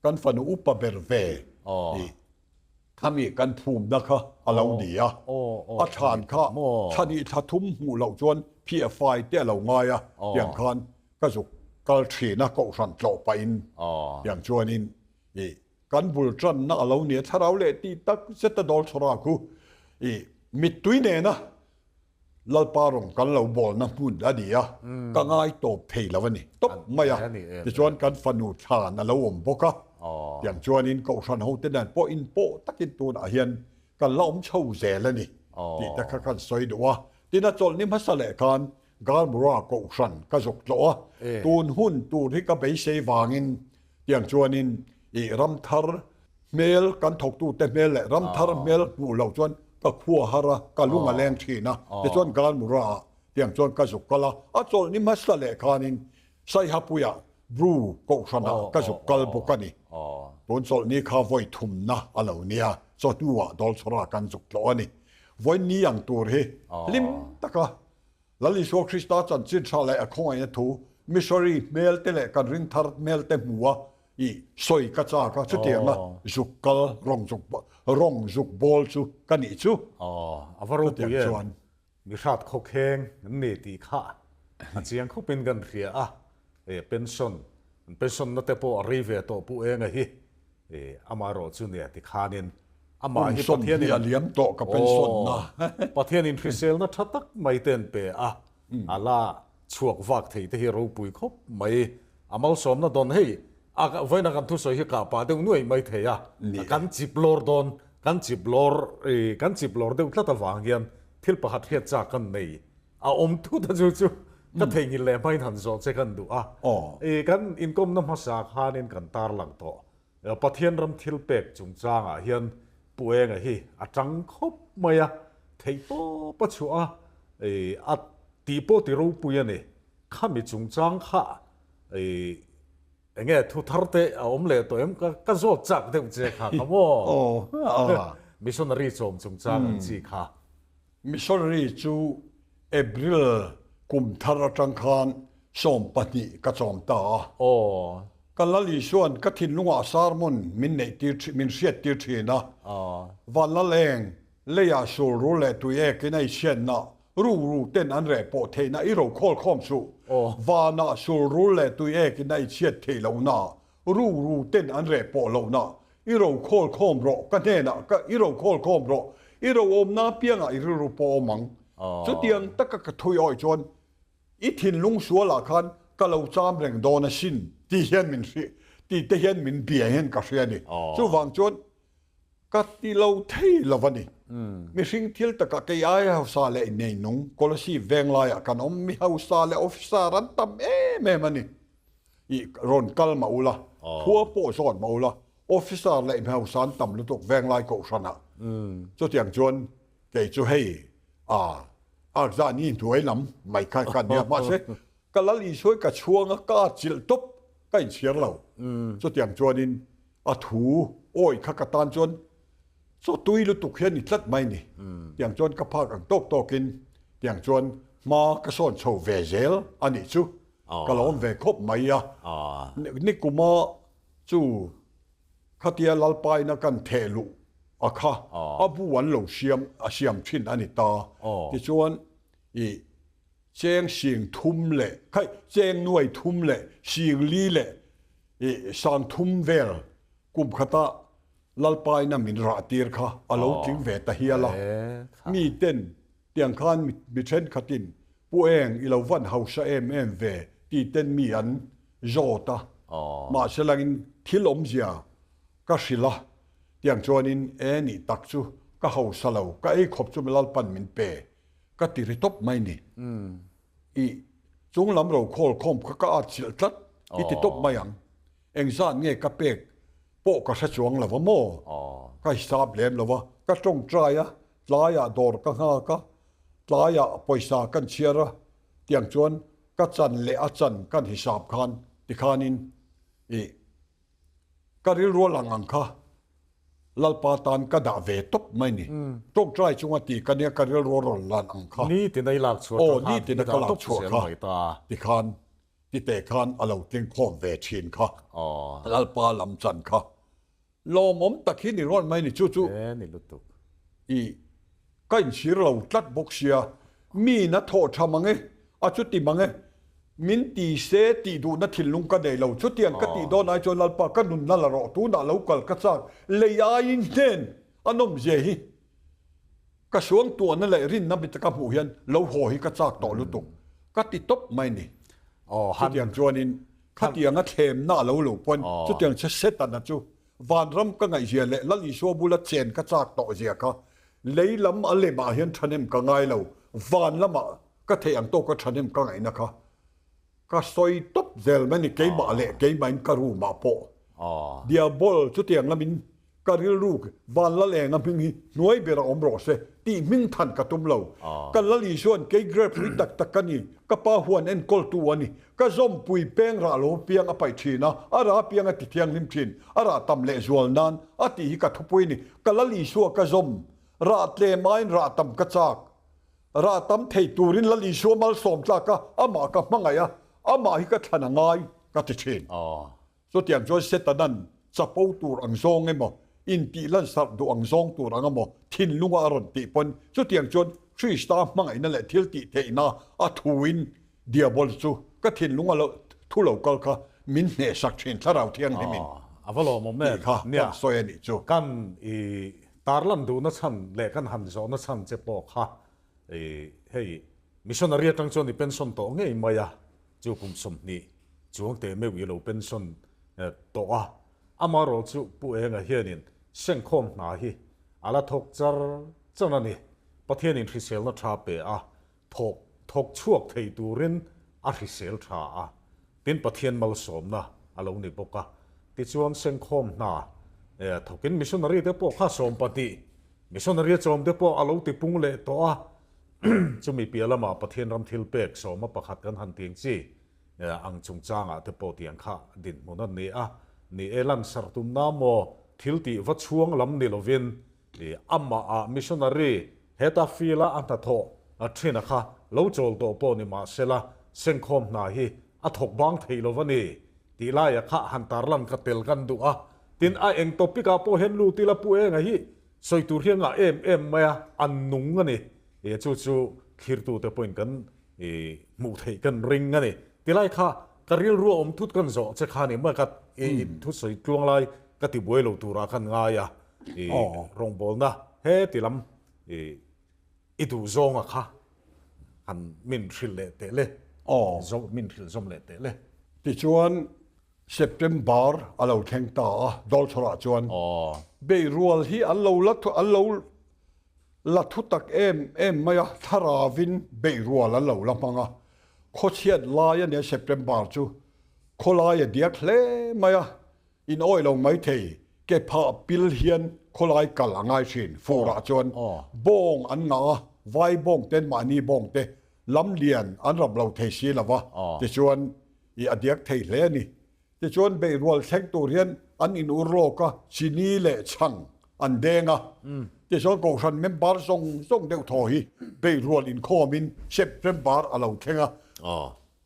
kan fanu upa ber ve i khami kan phumna kha a lo ni a. A thlan kha thlahnih thla thum hmuh loh chuan phiah fai te a lo ngai a, tiang khan ka zuk kal thin a, kohhran tlawh pahin tiang chuanin i Kan bul tanna a lo nia thlarau leh tih tak zet a dawl chhawrah khu i mittui nena Lalpa rawng kan lo bawlna hmun a ni a, ka ngai tawp thei lo a ni tawp mai a. Tichuan kan fanu thlan a lo awm bawk a, tiang chuanin Kohhran hote nen pawh inpawh takin tunah hian kan la awm chho zel a ni tih te kha kan sawi duh a. Tin a chawlhni hmasa leh khan Garmura Kohhran ka zuk tlawh a, tun hun tur hi ka beisei vangin Tiang chuanin i ramthar hmel kan thawktute hmel leh ramthar hmel hmuh loh chuan ka khua har a, ka lung a leng thin a. Tichuan Galmura ah tiang chuan ka zuk kal a, a chawlhni hmasa leh khanin Saihapuia Bru kohhran ah ka zuk kal bawk a ni. Tun chawlhni kha vawi thumna a lo nia, chawhnu ah Dawlchhawra kan zuk tlawh a ni. Vawi ni ang tur hi hlim taka Lal Isua Krista chanchin tha leh a khawngaihna thu missionary hmel te leh kan ringthar hmel te hmu a i sawi ka chak a, chutianga zuk kal rawng zuk rawng zuk bawl chu ka nih chu. Aw, a va ropui em? Mi hrat khawkheng an ni tih kha a chiang khawpin kan hria a, pension, an pension na te pawh a rei ve tawh Pu Enga hi. Amaherawh chu nia tikhanin amah hi Pathianin a liam tawh ka pension na. Pathianin hriselna tha tak mai te an pe a, a la chhuak vak thei te hi ropui khawp mai. A malsawmna dawn hei a vawiina kan thusawi hi kah pah deuh nuai mai thei a, kan chip lawr dawn, kan chip lawr kan chip lawr deuh tlat avang hian thil pakhat hriat chak kan nei a awm thut a chu chu ka theihnghilh leh hmain han zawh che kan duh a. Kan inkawmna hmasa khanin kan tarlang tawh. Pathian ram thil pek chungchangah hian Pu Enga hi a tang khawp mai a, theih tawp a chhuah a, a tih pawh ti ropui a ni. Khami chungchang kha enge thu thar te a awm leh tawh em? Ka zawt chak deuh che kha ka maw? Missionary chawm chungchang ang chi kha. Missionary chu April kum thar atang khan 12 ka chawm ta a. Aw. Ka Lal Isuan ka thinlungah sermon min neih tir min hriat tir thin a. Aw. Van Laleng, leiah sul rul leh tui ekin a i chhiatna, ru ru ten an reh pawh theihna i ro khawl khawm suh. Aw. Vanah sul rul leh tui ekin a i chhiat theih lohna, ru ru ten an reh pawh lohna, I ro khawl khawm rawh, ka hnenah ka i ro khawl khawm rawh, i ro awmna apiangah i rilru pawh awm ang. Chutiang taka ka thui awih chuan i thinlung sualah khan ka lo cham reng dawn asin tih hian min hrih, tih te hian min bia hian ka hria a ni. Chuvang chuan ka ti lo thei lo a ni. Mihring thil takah kei ai hausa leh neinung Kolasib venglaiah kan awm, mi hausa leh officer an tam em em a ni. I rawn kal mah ula, khua pawh zawn mah ula, officer leh hmeusa an tam lutuk venglai kohhranah. Chutiang chuan kei chu hei a Akzani hnuai lam mai kha ka nia. Mahse, ka Lal Isua ka chhuang a, ka atchilh tawp, ka inchhiar lo. Chutiang chuanin a thu awih kha ka tan chuan chaw tui lutuk hian ni tlat mai ni. Tiang chuan ka phak ang tawk tawkin tiang chuan hma ka sawn chho ve zel a nih chu. Ka lawm ve khawp mai a. Nikuma. Chu khatia Lalpaina kan theh luh a kha a bu an lo siam a siam thin a ni ta. Tichuan i cheng sing thum leh khaih cheng nuai thum leh sing li leh i sang thum vel kum khata Lalpaina min rah tir kha a lo tling ve ta hial a. Mi ten tiang khan mi thenkhatin Pu Eng i lo van hausa em em ve ti ten mi an zawt a. Mahse langin thil awmzia ka hrilh a, tiang chuanin e nih tak chu ka hausa lo, ka ei khawp chu Lalpan min pe ka ti ri tawp mai ni. I chung lam ro khawl khawm kha ka at chilh tlat i ti tawp mai ang. Engzat nge ka pek pawh ka hre chuang lo va maw? Ka hisap lem lo va, ka tawngtai a, tlaiah dawr ka nghak a, tlaiah pawisa kan chhiar a, tiang chuan ka chan leh a chan kan hisap khan tikhanin i ka rilrual ang ang kha Lalpa tan ka dah ve tawp mai ni. Tawngtai chunga ti ka nia ka rilrual rawn lan ang kha. Nitin a i lak chhuah kha khan i dah tawp zel mai ta. Tikhan titeh khan a lo tlingkhawm ve thin kha. Lalpa lam chan kha. Lawmawm tak hi ni rawn mai ni chu chu. E ni lutuk. I ka inchhir lo tlat bawk sia, mi na thawh tha mang e, a chuti mang e, min ti se tih duhna thinlung ka nei lo, chutiang ka tih dawn ai chuan Lalpa ka nunna la rawh, tunah lo kal ka chak, lei aiin hnen a nawmzia hi ka suang tuahna leh rinna mi taka hmuh hian lo haw hi ka chak tawh lutuk ka ti tawp mai ni. Chutiang chuanin khatianga thlemna a lo lo pawn chutiang che Setana chu Vanram ka ngaihzia leh Lal Isua bula chen ka chak tawh zia kha lei lam a lemah hian thahnem ka ngai lo, van lamah ka theih ang tawka thahnem ka ngaihna kha ka sawi tawp zel mai ni, keimah leh keimahin ka room ah pawh Diabol chutiang lamin ka rilru van Lal Enga hming hi hnuai ber a awm rawh se tih hming than ka tum lo. Ka Lal Isua'n kei grape ri tak tak ka ni, ka pa huan enkawltu a ni, Ka zawmpui peng rah lo piang a paih thin a, a rah piang a ti thianghlim thin, a rah tam leh zual nan a tih hi ka thupui ni. Ka Lal Isua ka zawm, rah tlem aiin rah tam ka chak. Rah tam thei turin Lal Isua malsawm tlak a, amah ka hmangaih a, amah hi ka thlan a ngai ka ti thin. Chutiang chuan Setanan chapo tur ang zawng emaw, intih lansarh duh ang zawng tur ang emaw thinlunga a rawn tih pawn chutiang chuan Krista hmangaihna leh thil tih theihna a thuin Diabol chu ka thinlunga lo thu lo kal kha min hnehsak thin Thlarau Thianghlimin A va lawmawm em tih kha kan sawi a nih chu. Kan i tarlan duhna chhan leh kan han zawhna chhan che pawh kha i hei missionary atang chuan i pension tawh ngei mai a, chu kum 20 chuang teh meuh i lo pension tawh a, amaherawh chu Pu Enga hianin sengkhawm hna hi a la thawk char char a ni. Pathianin hriselna tha pe a, thawk thawk chhuak thei turin a hrisel tha a, tin Pathian malsawmna a lo ni bawk a. Tichuan sengkhawm hna thawkin missionary te pawh kha 20 missionary a chawm te pawh a lo tipung leh tawh a, chumi piah lamah Pathian ram thil pek sawma pakhat kan han tih ang chi ang chungchangah te pawh tiang kha dinhmun a ni a, ni e lansarh tumna maw thil tih va chhuang lam ni lovin Amah ah missionary heta field a a hnathawh thin a kha lo chawl tawh pawh ni mahsela sengkhawm hna hi a thawk bang thei lo va ni tih laia kha han tarlan ka tel kan duh a. Tin, a eng topic ah pawh hian lut ila Pu Enga hi sawi tur hi a ngah em em mai a, a nung a ni. Chu chu thlirtute pawhin kan hmuh theih kan ring a ni. Tilai kha ka rilru a awm thut kan zawh che kha a ni mai ka i thusawi tluang lai ka ti buai lo turah khan ngai a. I rawngbawlna he ti lam i duh zawnga kha han min hrilh leh teh le, min hrilh zawm leh teh le. Tichuan September a lo thleng ta a, Dawlchhawrah chuan beirual hi an lo la an lo la thu tak em em mai a, thlaravin beirual an lo la hmang a, khawchhiat lai a nia September chu khawlai a diak hle mai a, In awih lo mai thei, ke phah pil hian khawlai kal a ngai thin. Furah chuan bawng an ngah a, vai bawng ten mahni bawng te lam lian an rap lo thei si lo va, tichuan i a diak thei hle a ni. Tichuan beihrual thleng tur hian an in ur lawk a, chini leh chhang an deng a. Tichuan Kohhran member zawng zawng deuh thaw hi beihrual inkhawmin September a lo thleng a.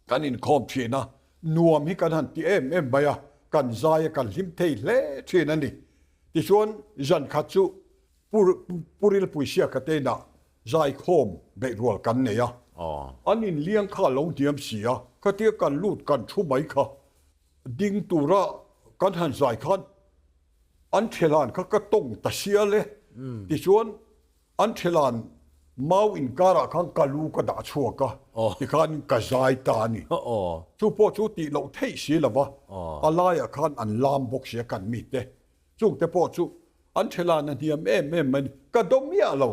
Kan inkhawm thin a, nuam hi kan han ti em em mai a. kan zai a kan hlim thei hle thin a ni. Tichuan zan khat chu Pu Pu Rilpuisiaka te inah zaikhawm beih rual kan nei a, an inliang kha a lo hniam si a, khatia kan lut kan thu mai kha ding tura kan han zai khan an thelan kha ka tawng ta sial e, tichuan an thelan mau inkarah khan ka lu ka dah chhuak a, tikhan ka zai ta a ni. Chu pawh chu tih loh theih si lo va, a laiah khan an lam bawk sia kan mite. Chungte pawh chu an thelan a hniam em em mai a ni. Ka dawm miah lo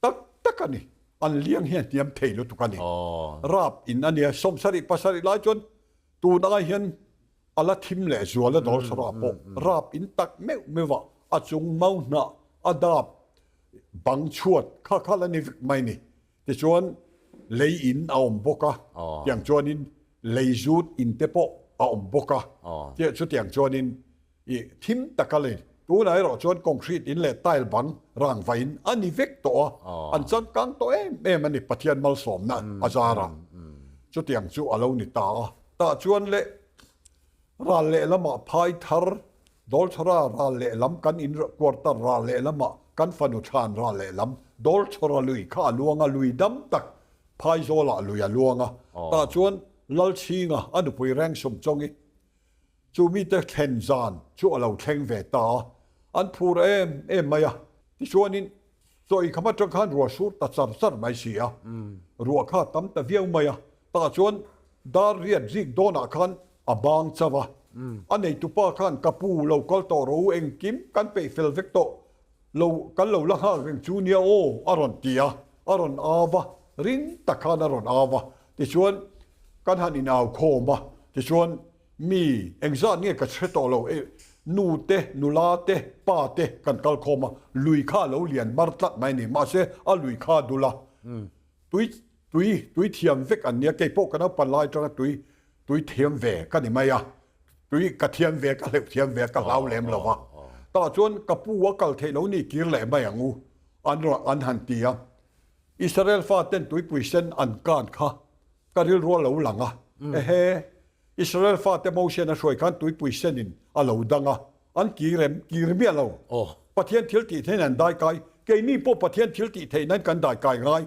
tak tak a ni. An liang hi a hniam thei lutuk a ni. Rap in a nia, 70 pasarih lai chuan tun ai hian a la thim leh zual a dawl sarah pawh rap in tak meuh meuh a, a chung mau hnah a dap bang chhuat kha kha la ni vek mai a ni. Tichuan lei in a awm bawk a, tiang chuanin lei zut in te pawh a awm bawk a, chutiang chuanin I thim tak a lei. Tunah erawh chuan concrete in leh tile bang rangva in a ni vek tawh a, an changkang tawh em em a ni Pathian malsawmna a zarah. Chutiang chu a lo ni ta a. Tah chuan le ral lehlamah phai thar Dawlchhawra ral lehlam kan in quarter ral lehlamah kan fanu thlan ral lehlam Dawlchhawra lui kha a luang a, lui dam tak Phaizawlah lui a luang a. Tah chuan Lalchhinga a nupui Rengsum chawngi Chu mite thlen zan chu a lo thleng ve ta a, an phur em em mai a. Tichuanin chawi kham atang khan ruah sur ta char char mai si a, ruah kha tam ta viau mai a. Tah chuan dar riat rik dawnah khan a bang chauh a, a neitupa khan ka pu lo kal tawh rawh u engkim kan peih fel vek tawh lo kan lo la nghak reng chu nia aw a rawn ti a, a rawn au va, ring tak khan a rawn au va. Tichuan kan han inau khawm a, tichuan Mi, engzat nge ka hre tawh lo e, nu te, nula te, pa te kan kal khawm a, lui kha a lo lian mar tlat mai a ni, mahse a lui kha a dul a, tui, tui, tui thiam vek an nia, kei pawh ka naupan lai atanga tui, tui thiam ve ka ni mai a, tui ka thiam ve, ka hleuh thiam ve, ka hlau lem lo va, tah chuan ka pu a kal theih lo ni kir leh mai ang u, an rawn, an han ti a, Israel faten tuipui sen an kan kha ka rilru a lo lang a, ehe, Israel fate Mosian a hruai khan tuipui senin a lo dang a, an kir em? Kir miah lo. Pathian thil tih theihna an daikai, keini pawh Pathian thil tih theihna in kan daikai ngai.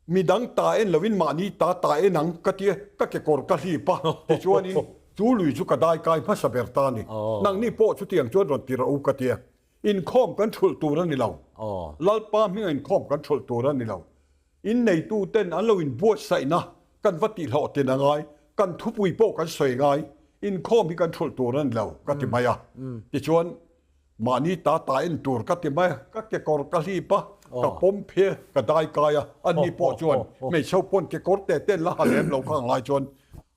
Midang ta en loin mahni ta ta en ang ka tia, ka kekawr ka hlip a, tichuanin chu lui chu ka daikai hmasa ber ta a ni. Nangni pawh chutiang chuan rawn ti rawh u ka tia. Inkhawm kan thulh tur a ni lo. Lalpa hminga inkhawm kan thulh tur a ni lo. Inneitu ten an lo inbuatsaihna kan va tihhlawh tin a ngai, kan thupui pawh kan sawi ngai, inkhawm hi kan thulh tur a ni lo ka ti mai a. Tichuan, mahni ta ta en tur ka ti mai a, ka kekawr ka hlip a, ka pawm phe, ka dai kai a, anni pawh chuan hmeichhe ho pawn kekawr te te an la ha lem lo kha ang lai chuan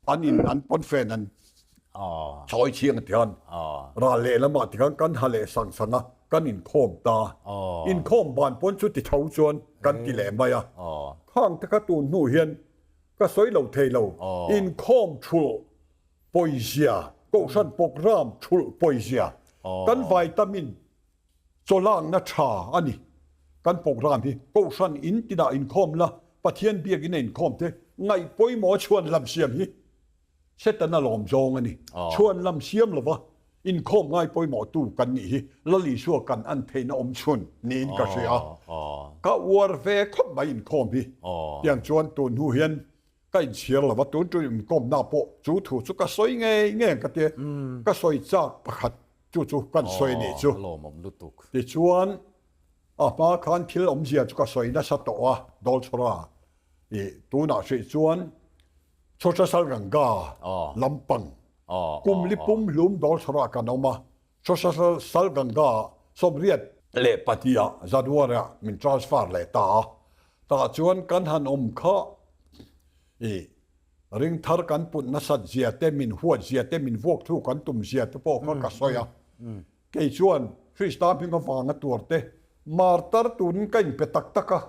an in an pawnfen an Chawi chhiang ti khan ral lehlamah ti khan kan ha leh sang sang a, kan inkhawm ta. Inkhawm ban pawn chu ti tho chuan kan ti leh mai a. Khang te kha tun hnu hian ka sawi lo thei lo. Inkhawm thulh pawizia, Kohhran program thulh pawizia kan vaitamin chawlakna tha a ni. Kan program hi Kohhran in tinah inkhawm la, Pathian biakina inkhawm te ngaih pawimawh chhuan lam siam hi Setana lawm zawng a ni. Chhuan lam siam lova inkhawm ngai pawimawhtu kan nih hi Lal Isua kan an theihna awm chhun niin ka hria. Ka uar ve khawp mai inkhawm hi. Tiang chuan tun hnu hian ka inchhir lova tun tun inkawmna pawh chu thu chu ka sawi ngei ngei ang ka tia. Ka sawi chak pakhat chu chu kan sawi a nih chu. Tichuan a hma khan thil awmzia chu ka sawi nasa tawh a, Dawlchhawra i tunah hrih chuan Chhotasal Ganga lampang kum li pum hlum Dawlchhawrah kan awm a, Chhotasal Ganga 22 ah January ah min transfer leh ta a, tah chuan kan han awm kha i ring thar kan put nasat zia te, min huat zia te, min vuak thu kan tum zia te pawh kha ka sawi a. Kei chuan Krista hming avanga tuar te martar turin ka inpe tak tak a,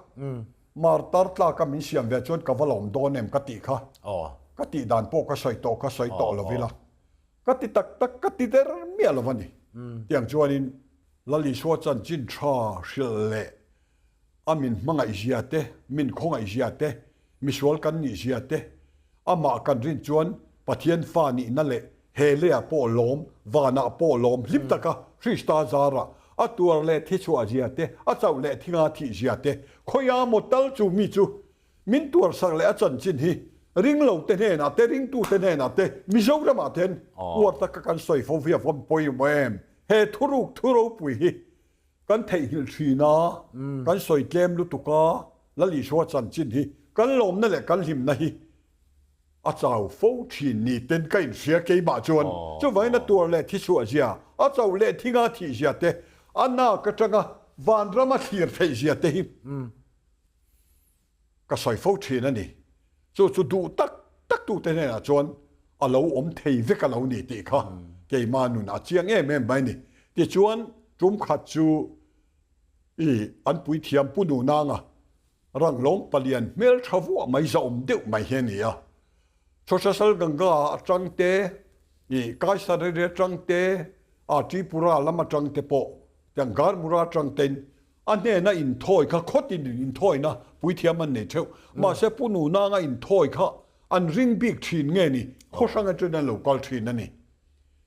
martar tlaka min siam ve chuan ka va lawm dawn em ka tih kha, ka tih dan pawh ka sawi tawh kha sawi tawh lo ila, ka ti tak tak ka ti der miah lo a ni. Tiang chuanin Lal Isua chanchin tha hrilh leh a min hmangaih zia te, min khawngaih zia te, misual kan nih zia te, amah kan rin chuan Pathian fa nihna leh. He leiah pawh lawm, vanah pawh lawm hlim taka Krista zarah a tuar leh thi chhuah zia te, a chauh leh thinga thih zia te, khawia maw tal chu mi chu min tuarsak leh a chanchin hi ringlo te hnenah te, ringtu te hnenah te, Mizoramah te hian uar taka kan sawi fo hi a vawn pawimawh em? He thuruk thu ropui hi kan theihnghilh thin a, kan sawi tlem lutuk a, Lal Isua chanchin hi kan lawmna leh kan hlimna hi a chau fo thin ni ten ka inhria keimah chuan chuvangin a tuar leh thi chhuah zia, a chauh leh thinga thih zia te, a nak atanga vanrama thlir theih zia te hi ka sawi fo thin a ni. Chu chu duh tak tak tute hnenah chuan a lo awm thei vek a lo ni tih kha keimah nun a chiang em em mai a ni. Tichuan tum khat chu i an puithiam Pu Nunanga Ranglawng palian hmel tha vuah mai zahawm deuh mai hi a ni a. Chhawchhasal Ganga atang te, ih Kaisareri atang te, ah Tripura lam atang te pawh, tiang Garmura atang tein a hnena inthawi kha khawtin inthawina puithiam an nei theuh. Mahse Pu Nunanga inthawi kha an ring bik thin nge ni, khaw hrang atangin an lo kal thin a ni.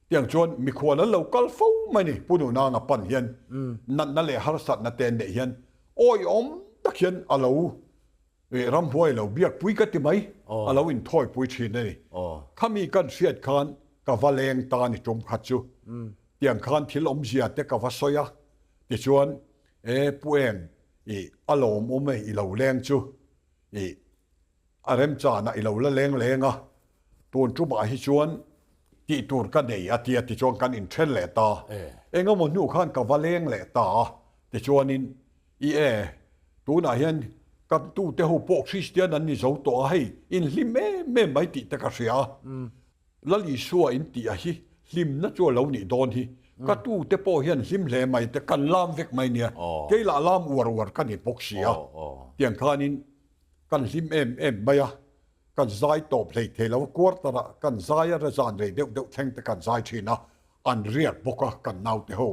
Tiang chuan mikhual an lo kal fo mai ni, Pu Nunanga pan hian natna leh harsatna te an neih hian Awiawm tak hian a lo ramhuai lo biakpui ka ti mai, a lo inthawipui thin a ni. Khami kan hriat khan ka va leng ta ni tum khat chu. Tiang khan thil awmzia te ka va sawi a, tichuan e Pu Eng i a lawmawm e i lo leng chu i A remchanah i lo la leng leng a, tun tumah hi chuan tih tur ka nei a tia tichuan kan inthen leh ta. Engemaw hnu khan ka va leng leh ta a, tichuanin i e, tunah hian kan tute ho pawh Kristian an ni zo tawh a, hei inhlim em em mai tih te ka hria a. Lal Isua in tih a hi hlimna chu a lo nih dawn hi. Ka tute pawh hian hlim hle mai te kan lam vek mai nia, kei lah lam uar uar ka ni bawk si a, tiang khanin Kan hlim em em mai a, kan zai tawp hlei thei lo a, quarter ah kan zai a, razan rei deuh deuh thleng te kan zai thin a, an riak bawk a kan naute ho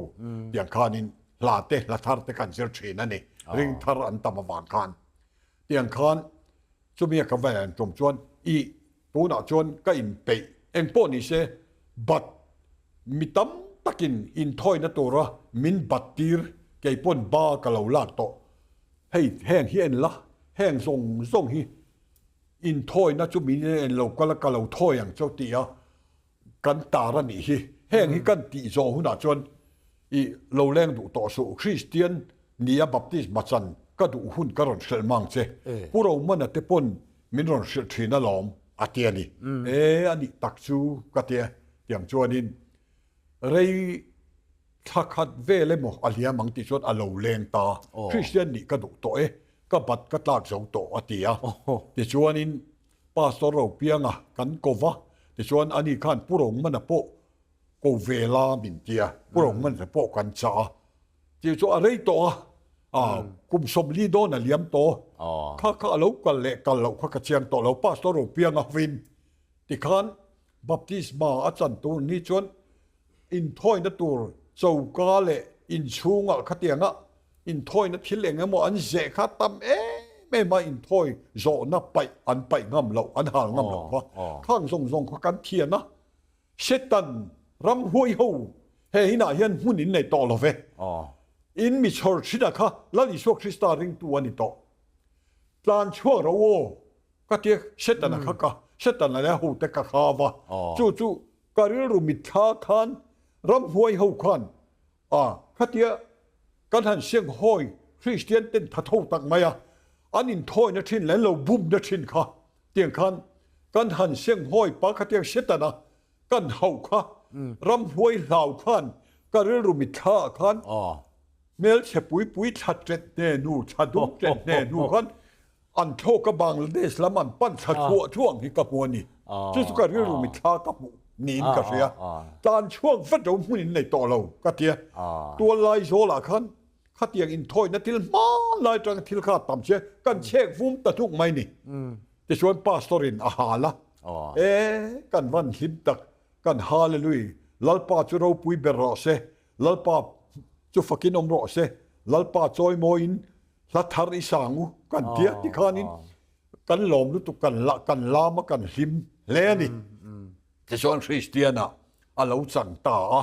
tiang khanin hla te hla thar te kan zir thin a ni, ring thar an tam avang khan. Tiang khan chumi a ka va en tum chuan i tunah chuan ka inpeih engpawh ni se but mi tam takin inthawina tura min bat tir keipawn ba ka lo lak tawh. Hei heng hi en la, heng zawng zawng hi inthawina chu min en lo kal a, ka lo thawi ang chauh tih a kan tar a nih hi. Heng hi kan tih zawh hunah chuan i lo leng duh tawh suh, Kristian nia baptisma chan ka duh hun ka rawn hrilh mang che, Pu Romana te pawn min rawn hrilh thin alawm a ti a ni. E a nih tak chu ka ti a, tiang chuanin rei Thla khat vel emaw a liam ang tih chuan a lo leng ta. Kristian nih ka duh tawh e, ka bat ka tlak zo tawh a ti a. Tichuanin Pastor Ropianga kan ko va, tichuan ani khan Pu Rongmana pawh ko ve la min ti a, Pu Rongmana pawh kan chah a. Tih chu a rei tawh a, kum 40 dawn a liam tawh. Kha kha a lo kal leh kal loh kha ka chiang tawh lo, Pastor Ropianga hovin tikhan Baptisma a chan tur ni chuan inthawina tur choka leh inchhungah khatianga inthawina thil eng emaw an zeh kha tam em em a, inthawi zawhna paih an paih ngam loh, an hal ngam loh kha. Khang zawng zawng kha kan thian a, Setan ramhuai ho he inah hian hmun in nei tawh lo ve. In mi chhawr thin-a kha Lal Isua Krista ringtu a ni tawh. Tlan chhuak ro aw ka tia Setana kha ka Setana leh a hote ka kha va, chu chu Ka rilru mitthla khan ramhuai ho khan a khatia kan han sianghawi Kristian ten tha tho tak mai a, an inthawina thin leh an lo bumna thin kha tiang khan kan han sianghawi pa khatiang Setana kan hauh kha ramhuai hlau khan ka rilru mitthla ah khan hmelchhe pui pui thla tet hne hnu thla dum tet hne hnu khan An thlawk a Bangladesh lam an pan thla thuah thuah ang hi ka hmu a ni. Chu chu ka rilru mitthla ka hmuh niin ka hria. Tlan chhuak vat lo hmun in nei tawh lo ka ti a. Tual lai zawlah khan khatiang inthawina thil hman lai atanga thil kha a tam sia kan chhek vum ta hnuk mai ni. Tichuan Pastor in a hal a, E kan van hlim tak, kan Hallelui, Lalpa chu ropui ber rawh se, Lalpa chu fakin awm rawh se, Lalpa chawimawiin Hla thar i sang u kan tia tikhanin kan lawm lutuk kan la kan lam a kan hlim hle a ni. Tichuan Kristiana. a lo chang ta a,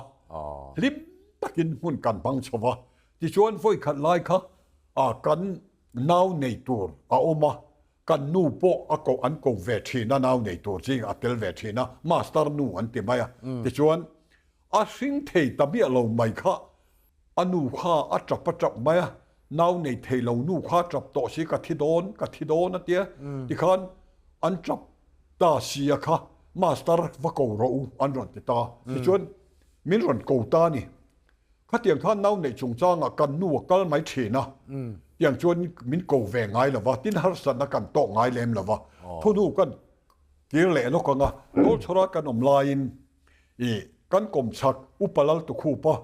hlim takin hmun kan hmang chho va. Tichuan vawikhat lai kha kan nau nei tur a awm a, kan nu pawh a koh an ko ve thin a, nau nei tur zingah a tel ve thin a, master nu an ti mai a. Tichuan a hring thei ta miah lo mai kha A nu kha a tap a tap mai a, nau nei thei lo nu kha a tap tawh si, ka thi dawn, ka thi dawn a tia. Tikhan an tap ta si a kha, Master va ko rawh u an rawn ti ta. Tichuan min rawn ko ta a ni. Khatiang khan nau neih chungchangah kan nu a kal mai thin a, tiang chuan min ko ve ngai lo va, tin harsatna kan tawk ngai lem lo va. Thunu kan kir leh lawk ang a, Dawlchhawra kan awm laiin I kan kawmchhak Upa Laltukhupa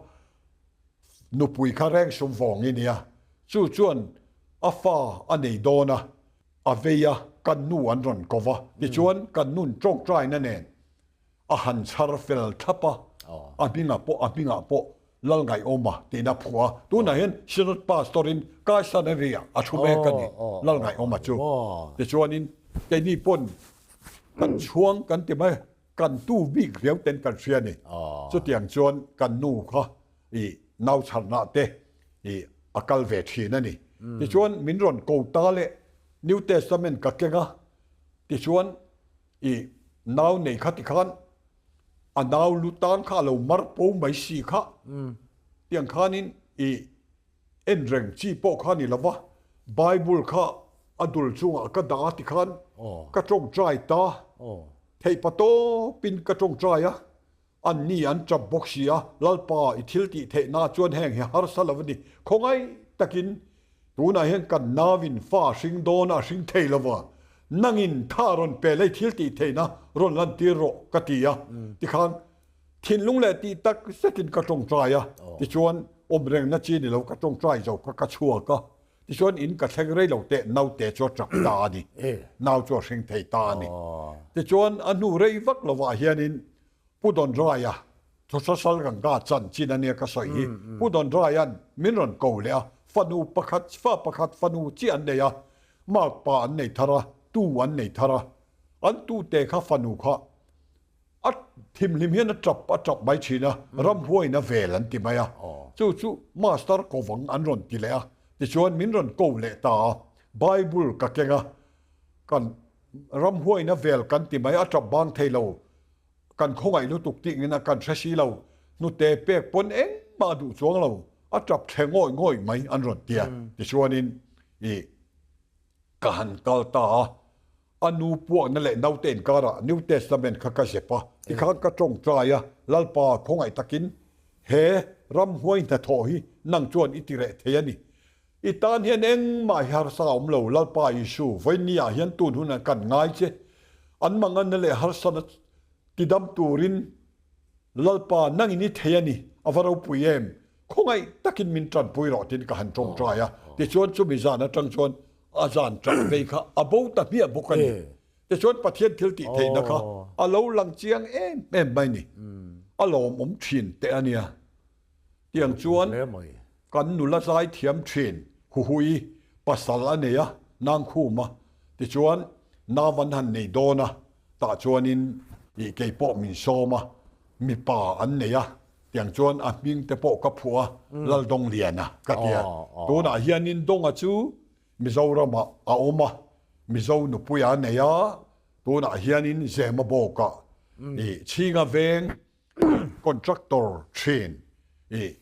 nupui kha reng sum vawng i nia, chu chuan a fa a nei dawn a, a vei a, kan nu an rawn ko va, tichuan kan nun tawngtaina nen a han chhar fel thlap a, a hmingah pawh a hmingah pawh Lalngaihawma tiin a phuah a, tunah hian Synod Pastor in Kaisanary ah a thu mek a ni, Lalngaihawma chu. Tichuanin keini pawn kan chhuang kan ti mai. Kan tu bik riau ten kan hria ni. Chutiang chuan kan nu kha i nau chharna te i a kal ve thin a ni. Tichuan min rawn ko ta leh New Testament ka keng a, tichuan i nau nei kha tikhan a nau lu tan kha a lo mar po mai si kha tiang khanin i En reng chi pawh kha ni lova, Bible kha a dul chungah ka dah a tikhan ka tawngtai ta. Theihpa tawpin ka tawngtai a, anni an tap bawk si a, Lalpa i thil tih theihna chuan heng hi harsa lo a ni. Khawngaih takin tunah hian kan nauin fa a hring dawn a, a hring thei lova, nangin tha rawn pe la i thil tih theihna rawn lantir rawh ka ti a, tikhan Thinlung leh tih tak zetin ka tawngtai a, tichuan awm rengna chi ni lo ka tawngtai zo kha ka chhuak a, tichuan in ka thleng rei lo teh naute chu a tap ta a ni, nau chu a hring thei ta a ni. Tichuan a hnu rei vak lovah hianin Pu Dondraia, Thawhsasal Ganga chanchin a nia ka sawi hi, Pu Dondraia'n min rawn ko leh a, fanu pakhat, fa pakhat fanu chiah an nei a, makpa an nei thar a, tu an nei thar a, an tute kha fanu kha A thimhlim hian a tap a tap mai thin a, ramhuaina vel an ti mai a. Chu chu Master kovang an rawn ti leh a, tichuan min rawn ko leh ta a, Bible ka keng a, kan ramhuaina vel kan ti mai, a tap bang thei lo, kan khawngaih lutuk tih ngin a kan hre si lo, hnute pek pawn engmah a duh chuang lo, a tap thle ngawih ngawih mai an rawn ti a, tichuanin i ka han kal ta a. A nu puakna leh naute inkarah New Testament kha ka zep a, tikhan ka tawngtai a, Lalpa, khawngaih takin he ramhuai hnathawh hi nang chuan i ti reh thei a ni. I tan hian engmah hi harsa a awm lo, Lalpa Isu, vawinia hian tun hunah kan ngai che. An manganna leh harsana tidam turin Lalpa, nangin i thei a ni, a va ropui em? Khawngaih takin min tanpui rawh tiin ka han tawngtai a, tichuan chumi zan atang chuan a zan ṭah vei kha a bo ta hmiah bawk a ni. Tichuan Pathian thil tih theihna kha a lo lang chiang em em mai ni. A lawmawm ṭhin teh a nia. Tiang chuan kan nula zai thiam ṭhin Huhui pasal a nei a, Nangkhuma. Tichuan nau an han nei dawn a, tah chuanin ih kei pawh min sawm a, mipa an nei a, tiang chuan a hming te pawh ka phuah a, Laldawngliana ka ti a. Tunah hianin Dawnga chu Mizoramah a awm a, Mizo nupui a nei a, tunah hianin Zemabawkah ih Chhinga veng contractor thin ih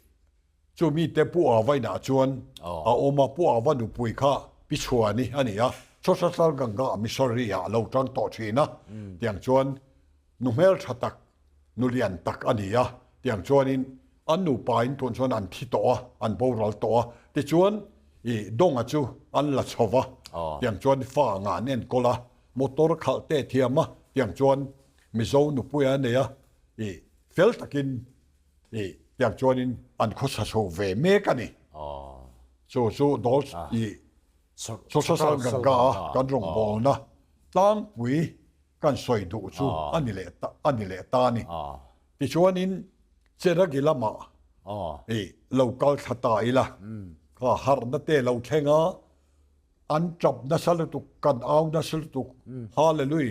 chu mite Pu Ava inah chuan a awm a, Pu Ava nupui kha Pi Chhuani a ni a, Chawsasal Ganga Missouri ah a lo tang tawh thin a, tiang chuan nu hmeltha tak, nu lian tak a ni a, tiang chuanin an nupa in tun chuan an thi tawh a, an boral tawh a, tichuan ih Dawnga chu an la chho va, tiang chuan fa angah an enkawl a, motor khalh teh thiam a, tiang chuan Mizo nupui a nei a, ih fel takin ih tiang chuanin an khawsa chho ve mek a ni. Chu chu dawl ih Chawsasal Ganga a kan rawngbawlna tlangpui kan sawi duh chu a ni leh ta a ni leh ta a ni. Tichuanin Cheragi lamah ih lo kal thla ta ila kha harhna te lo thleng a, an tap nasa lutuk, kan au nasa lutuk, Hallelui,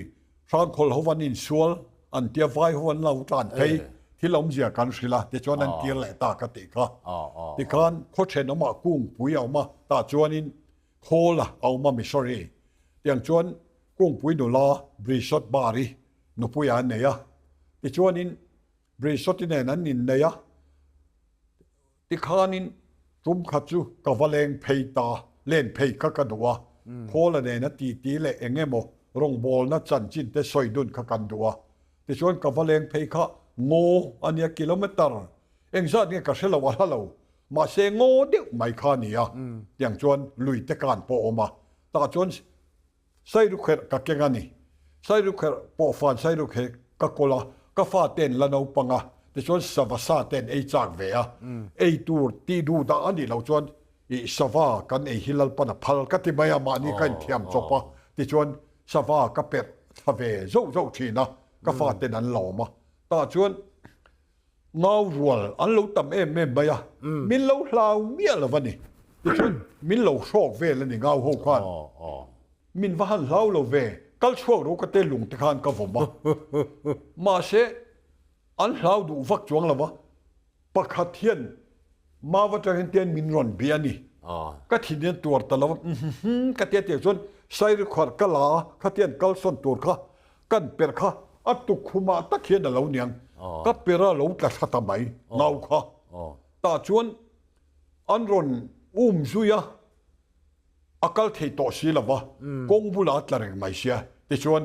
Hrangkhawl ho an insual an tia vai ho an lo tlan phei. Thil awmzia kan hrilh a, tichuan an kir leh ta ka tih kha. Tikhan khaw thenawmah kungpui a awm a, tah chuanin khawl a awm a Missouri. Tiang chuan kungpui nula Brisot Bar-i nupui a nei a. Tichuanin Brisot-i nen an innei a. Tikhanin tum khat chu ka va leng phei ta, len phei kha ka duh a, Khawla nena titi leh eng emaw rawngbawlna chanchin te sawi dun kha kan duh a. Tichuan ka va leng phei kha ngaw a nia kilometer engzat nge ka hre lo a hla lo, mahse ngaw deuh mai kha a ni a, tiang chuan lui te kan pawh a awm a, tah chuan Sairukherh ka keng a ni. Sairukherh pawh fan sairukherh ka kawl a, ka fa ten la naupang a, tichuan sava sa ten ei chak ve a. Ei tur tih duh dah a nih loh chuan ih sava kan ei hi Lalpan a phal ka ti mai a, mahni ka inthiam chawp a, tichuan sava ka perh thla ve zauh zauh thin a, ka fa ten an lawm a. Tah chuan Ngau rual an lo tam em em mai a, min lo hlau miah lo a ni. Tichuan min lo hrawk vel a ni ngau ho khan. Min va han hlau lo ve, kal chhuak ro ka te lung te khan ka vawm a. Mahse an hlau duh vak chuang lo va, pakhat hian Mau atang hian tian min rawn bia a ni. Ka thin hian tuar ta lo a, umm ka tia tiang chuan Sairukharh ka la a, khatiang kalsawn tur kha kan perh kha a tukkhumah tak hian a lo niang. Ka perh a lo tla thla ta mai ngau kha. Tah chuan an rawn um zui a. A kal thei tawh si lo va, kawng bulah a tla reng mai sia. Tichuan,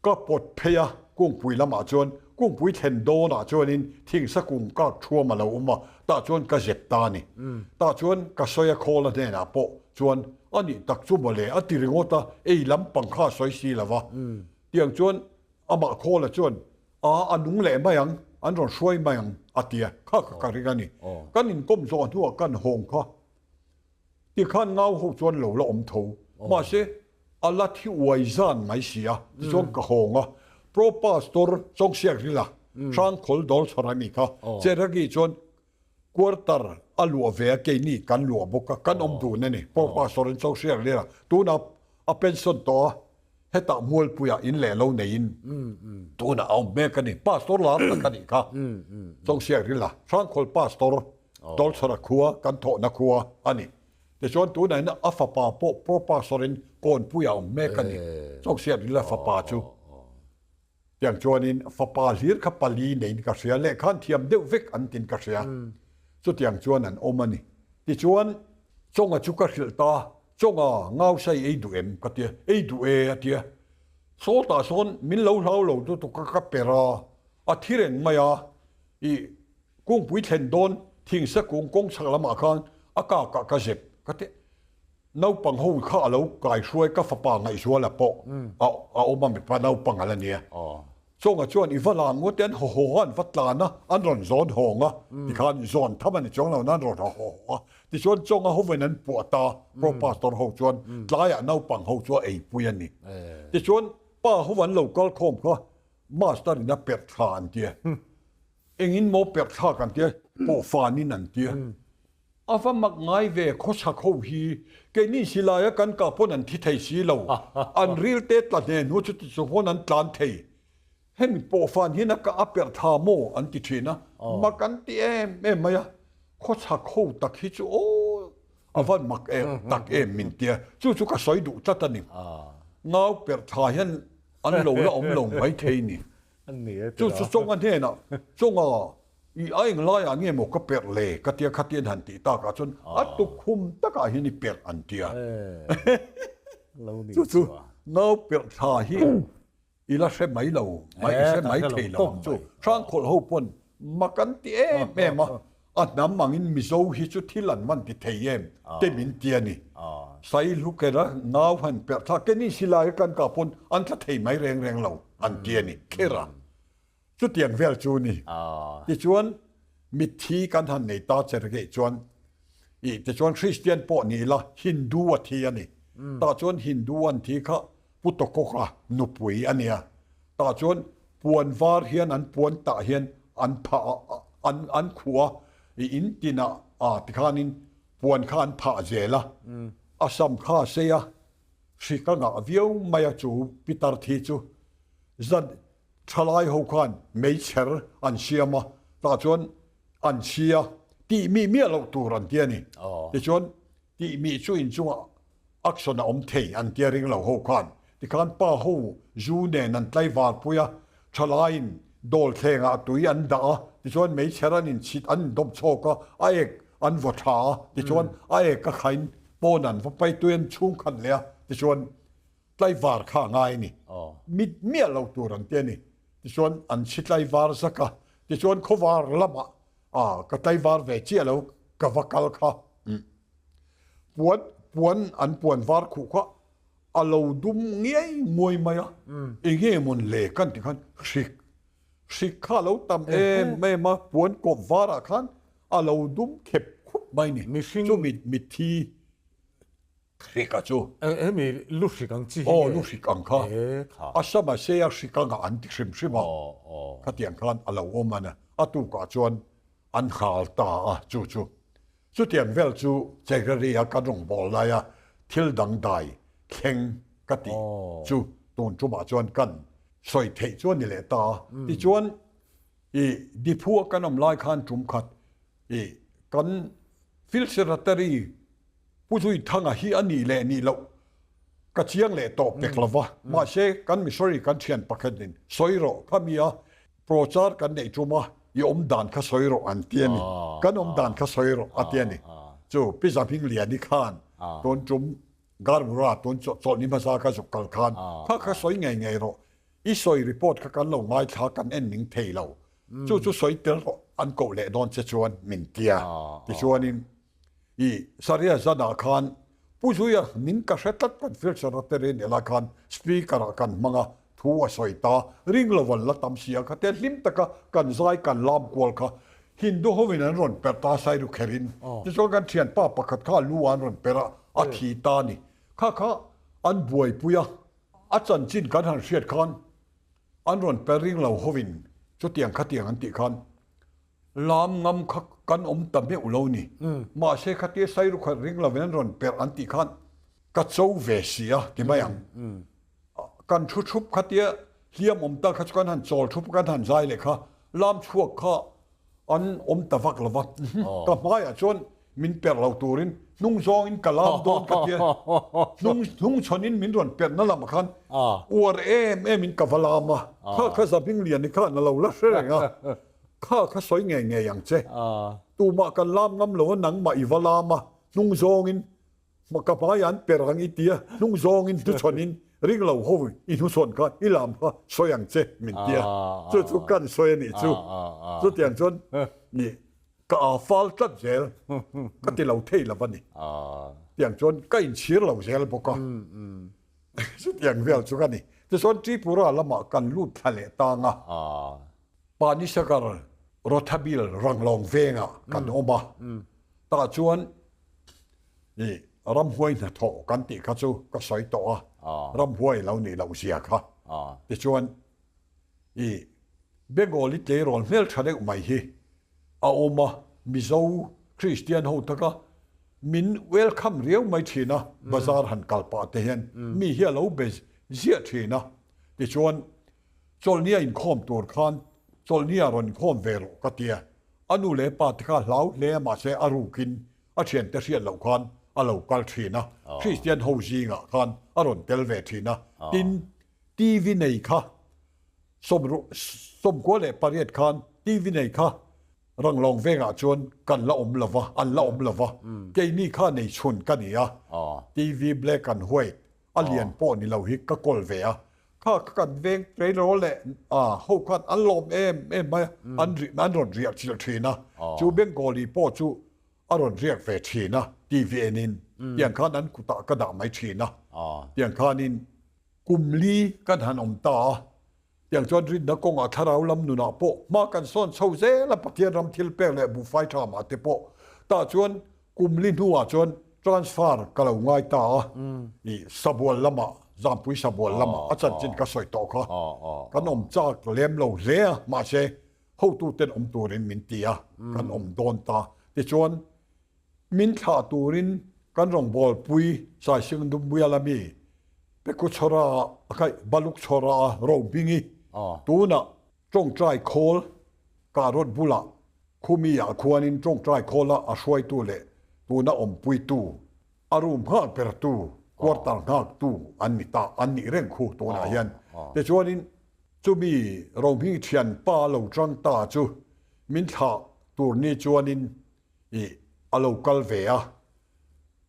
ka pawt phei a, kungpui lamah chuan, kungpui thlen dawnah chuanin thingsa kung kak thuam a lo awm a, tah chuan ka zep ta a ni. Tah chuan ka sawi a khawl a hnenah pawh chuan, A nih tak chu mawle, a ti ringawt a, ei lampang kha a sawi si lo va. Tiang chuan amah khawla chuan, A, a nung leh mai ang, an rawn hruai mai ang, a ti a, kha kha ka ring a ni. Kan inkawm zawh hnuah kan hawng kha. Tikhan ngau ho chuan lo la awm tho. Mahse, a la thi uai zan mai si a, tichuan ka hawng a. Pro Pastor Chawngsiak Rila, Hrangkhawl Dawl chhawr a mi kha, Cheragi chuan quarter a luah ve a, keini kan luah bawk a, kan awm dun a ni. Pro Pastor in Chawngsiak Rila tunah a pension tawh a, hetah Mualpuiah in leh lo neiin tunah a awm mek a ni. Pastor lar tak a nih kha, Chawngsiak Rila, Hrangkhawl Pastor. Tawlchhara khua kan thawhna khua a ni. Tichuan tunah hian a fapa pawh Pro Pastor-in Kawnpui a awm mek a ni. Chawksiat Rila fapa chu tiang chuanin fapa hlir kha pali neiin ka hria, lehkhan thiam deuh vek an tin ka hria. Chutiang chuan an awm a ni. Tichuan Chawnga chu ka hrilh ta, Chawnga ngausai ei duh em? ka tia, Ei duh e a tia. Sawtah sawn min lo hlau lo lutuk a ka per a, a thi reng mai a, ih Kungpui thlen dawn thingsa kung kawng chhak lamah khan a kakah ka zep ka ti. Naupang ho kha a lo kai hruai ka fapa Ngaihzuala pawh a awm a mipa naupang a la nia. Chawnga chuan i va lan ngawt e an haw haw a an va tlan a an rawn zawn hawng a tikhan zawn tham a ni chuang lo na an rawn haw haw a tichuan Chawnga hovin an puah ta Pro Pastor ho chuan tlaiah naupang ho chu a eipui a ni. Tichuan pa ho an lo kal khawm kha Master in a perh thla an tia. Engin maw perh thlak an tia, pawhfanin an tia. A va mak ngai ve khawchhak ho hi, keini silaia kan kah pawn an thi thei si lo, an ril te tla hne hnu chuti chu pawn an tlan thei. Hemi pawhfan hian a kah a perh thla maw an ti thin a, mak an ti em em mai a, khawchhak ho tak hi chu aw a van mak em tak em min tia, chu chu ka sawi duh tlat a ni. Ngau perh thla hian an lo la awm lo mai thei ni. Chu chu Chawnga hnenah, Chawnga, i a eng laiah nge maw ka perh le? ka tia khatian han tih takah chuan a tukkhum takah hian i perh an tia. Chu chu nau perh thla hi i la hre mai lo, mai i hre mai thei lo ang chu. Hrangkhawlh ho pawn mak an ti em em a, A hnam angin Mizo hi chu thil an man ti thei em te min ti a ni. Sai hlukera ngau han perh thlak ke ni silai kan kah pawn an tla thei mai reng reng lo an ti a ni kher a. Chutiang vel chu ni. Tichuan mitthi kan han nei ta che rengei chuan ih tichuan Christian pawh ni ila Hindu a thi a ni. Tah chuan Hindu an thi kha Pu Tawkawka nupui a nia. Tah chuan puan var hian an puan tah hian an phah a, an an khuh a, i in tinah a tikhanin puan kha an phah zel a, a sam kha a sei a, hri ka ngah viau mai a chu pitar thi chu zan thalai ho khan meichher an siam a. Tah chuan an chhi a, tih mih miah loh tur an ti a ni. Tichuan tih mih chu inchungah action a awm thei an tia ring lo ho khan. Tikhan pa ho zu nen an tlaivar pui a, thalaiin dawl thlengah tui an dah a, tichuan meichher an inchhit an indawm chhawk a, a ek an vaw tha a, tichuan a ek a khain pawn an va pai tui an chhung khat leh a, tichuan tlaivar kha a ngai a ni. Mit miah lo tur an ti a ni. Tichuan an chhi tlaivar zak a, tichuan khawvar lamah ka tlaivar ve chiah lo ka va kal kha. Puan puan an puan var khuh kha a lo dum ngiai nguai mai a, enge mawn le kan ti khan hrik hrik kha a lo tam em em a, puan kawp varah khan a lo dum khep khup mai ni. Chu mitthi hrik a chu. Hemi lu hrik ang chi hi nge? Aw lu hrik ang kha. A sama sei a hrik anga an ti hrim hrim a, khatiang khan a lo awm a, a tukah chuan an nghal ta a chu chu. Chutiang vel chu Chegrari a kan rawngbâwl laia thil dangdai thleng ka tih chu tun ṭumah chuan kan sawi theih chu a ni leh ta a. Tichuan, i Diphu a kan awm lai khan ṭum khat i kan Field Secretary Pu Zuithanga hi a nih leh nih loh ka chiang leh tawh pek lo va, mahse kan missionary kan thian pakhatin sawi rawh kha mi a prochar kan neih tum a, i awm dan kha sawi rawh an ti a ni, kan awm dan kha sawi rawh a ti a ni. Chu Pi Zahmingliani khan tun tum Garmura tun chawlhni hmasa ka zuk kal khan kha kha sawi ngei ngei rawh, i sawi report kha kan lo ngaithla kan en ning thei lo, chu chu sawi tel rawh an koh leh dawn che chuan min ti a, tichuanin I Saria zanah khan Pu Zuia min ka hre tlat kan field secretary nih lai khan speaker ah kan hmang a, thu a sawi ta, ring lo an la tam si a, khatia hlim taka kan zai kan lam kual kha Hindu hovin an rawn perh ta Sairu kherin, tichuan kan thianpa pakhat kha lu ah an rawn perh a, a thi ta a ni. Kha kha an buaipui a, a chanchin kan han hriat khan an rawn perh ring lo hovin chutiang khatiang an tih khan Lam ngam kha kan awm ta meuh lo ni. Mahse khatia Sairu khat ring lovin an rawn perh an tih khan ka cho ve si a ti mai ang. Kan thu thup khatia hliam awm ta kha chu kan han chawl thup kan han zai leh kha lam chhuak kha an awm ta vak lo va. Ka hmaiah chuan min perh lo turin hnung zawngin ka lam dawn ka tia hnung hnung chhawnin min rawn perh na lamah khan uar em em in ka va lam a. Kha kha Zahmingliani khan a lo la hre reng a. Kha kha sawi ngei ngei ang che. Tumah kan lam ngam lo a, nangmah i va lam a, hnung zawngin ka hmaiah an per ang i ti a, hnung zawngin hnuchhawnin ring lo ho i hnuchhawn kha i lam kha sawi ang che min ti a, chu chu kan sawi a nih chu. Chutiang chuan nih ka aa fal tlat zel ka ti lo thei lo a ni. Tiang chuan ka inchhir lo zel bawk a. Chutiang vel chu ka ni. Tichuan Tripura lamah kan lut thla leh tang a. Panisagar Rothabil Ranglawng vengah kan awm a, tah chuan i ramhuai hnathawh kan tih kha chu ka sawi tawh a, ramhuai lo nih loh zia kha. Tichuan i Bengali tleirawl hmeltha deuh mai hi a awm a, Mizo Kristian ho taka min welcome riau mai thin a, bazar han kal pah te hian mi hi a lo be ziah thin a, tichuan Chawlhnia inkhawm tur khan Chawlhnia rawn inkhawm ve rawh ka ti a, a nu leh pa te kha hlau hle a mahse a rukin a thiante hriat loh khan a lo kal thin a, Kristian ho zingah khan a rawn tel ve thin a, tin TV nei kha 98 khan TV nei kha Ranglawng vengah chuan kan la awm lova, an la awm lova, keini kha nei chhun ka ni a, TV black and white a lian pawh ni lo hi ka kawl ve a, Kha kha kan veng tleirawl leh ho khan an lawm em em mai a, an an rawn riah chilh thin a, chu Bengali pawh chu a rawn riak ve thin a, TV enin tiang khan an kutah ka dah mai thin a, tiang khanin kum li kan han awm ta a, tiang chuan rinna kawngah thlarau lam nunah pawh hma kan sawn chho zel a, Pathian ram thil pek leh buhfai tha mah te pawh tah chuan Kum li hnuah chuan transfer ka lo ngai ta a, i Sabual lamah, Zampui Sabual lamah a chanchin ka sawi tawh kha. Kan awm chak lem lo hle a, mahse hotuten awm turin min ti a, kan awm dawn ta. Tichuan, min thlah turin kan rawngbawlpui Saising Dumbuial ami Pekuchhawra a, Balukchhawra a Rohmingi tunah tawngtai khawl. Kahrawt bulah khumi-ah khuanin tawngtai khawla a hruaitu leh tuna awmpuitu, a room nghak bertu, quarter nghaktu an ni ta, an nih reng khu tunah hian. Tichuanin chumi Rohming thianpa lo tang ta chu min thlah tur ni chuanin ih a lo kal ve a.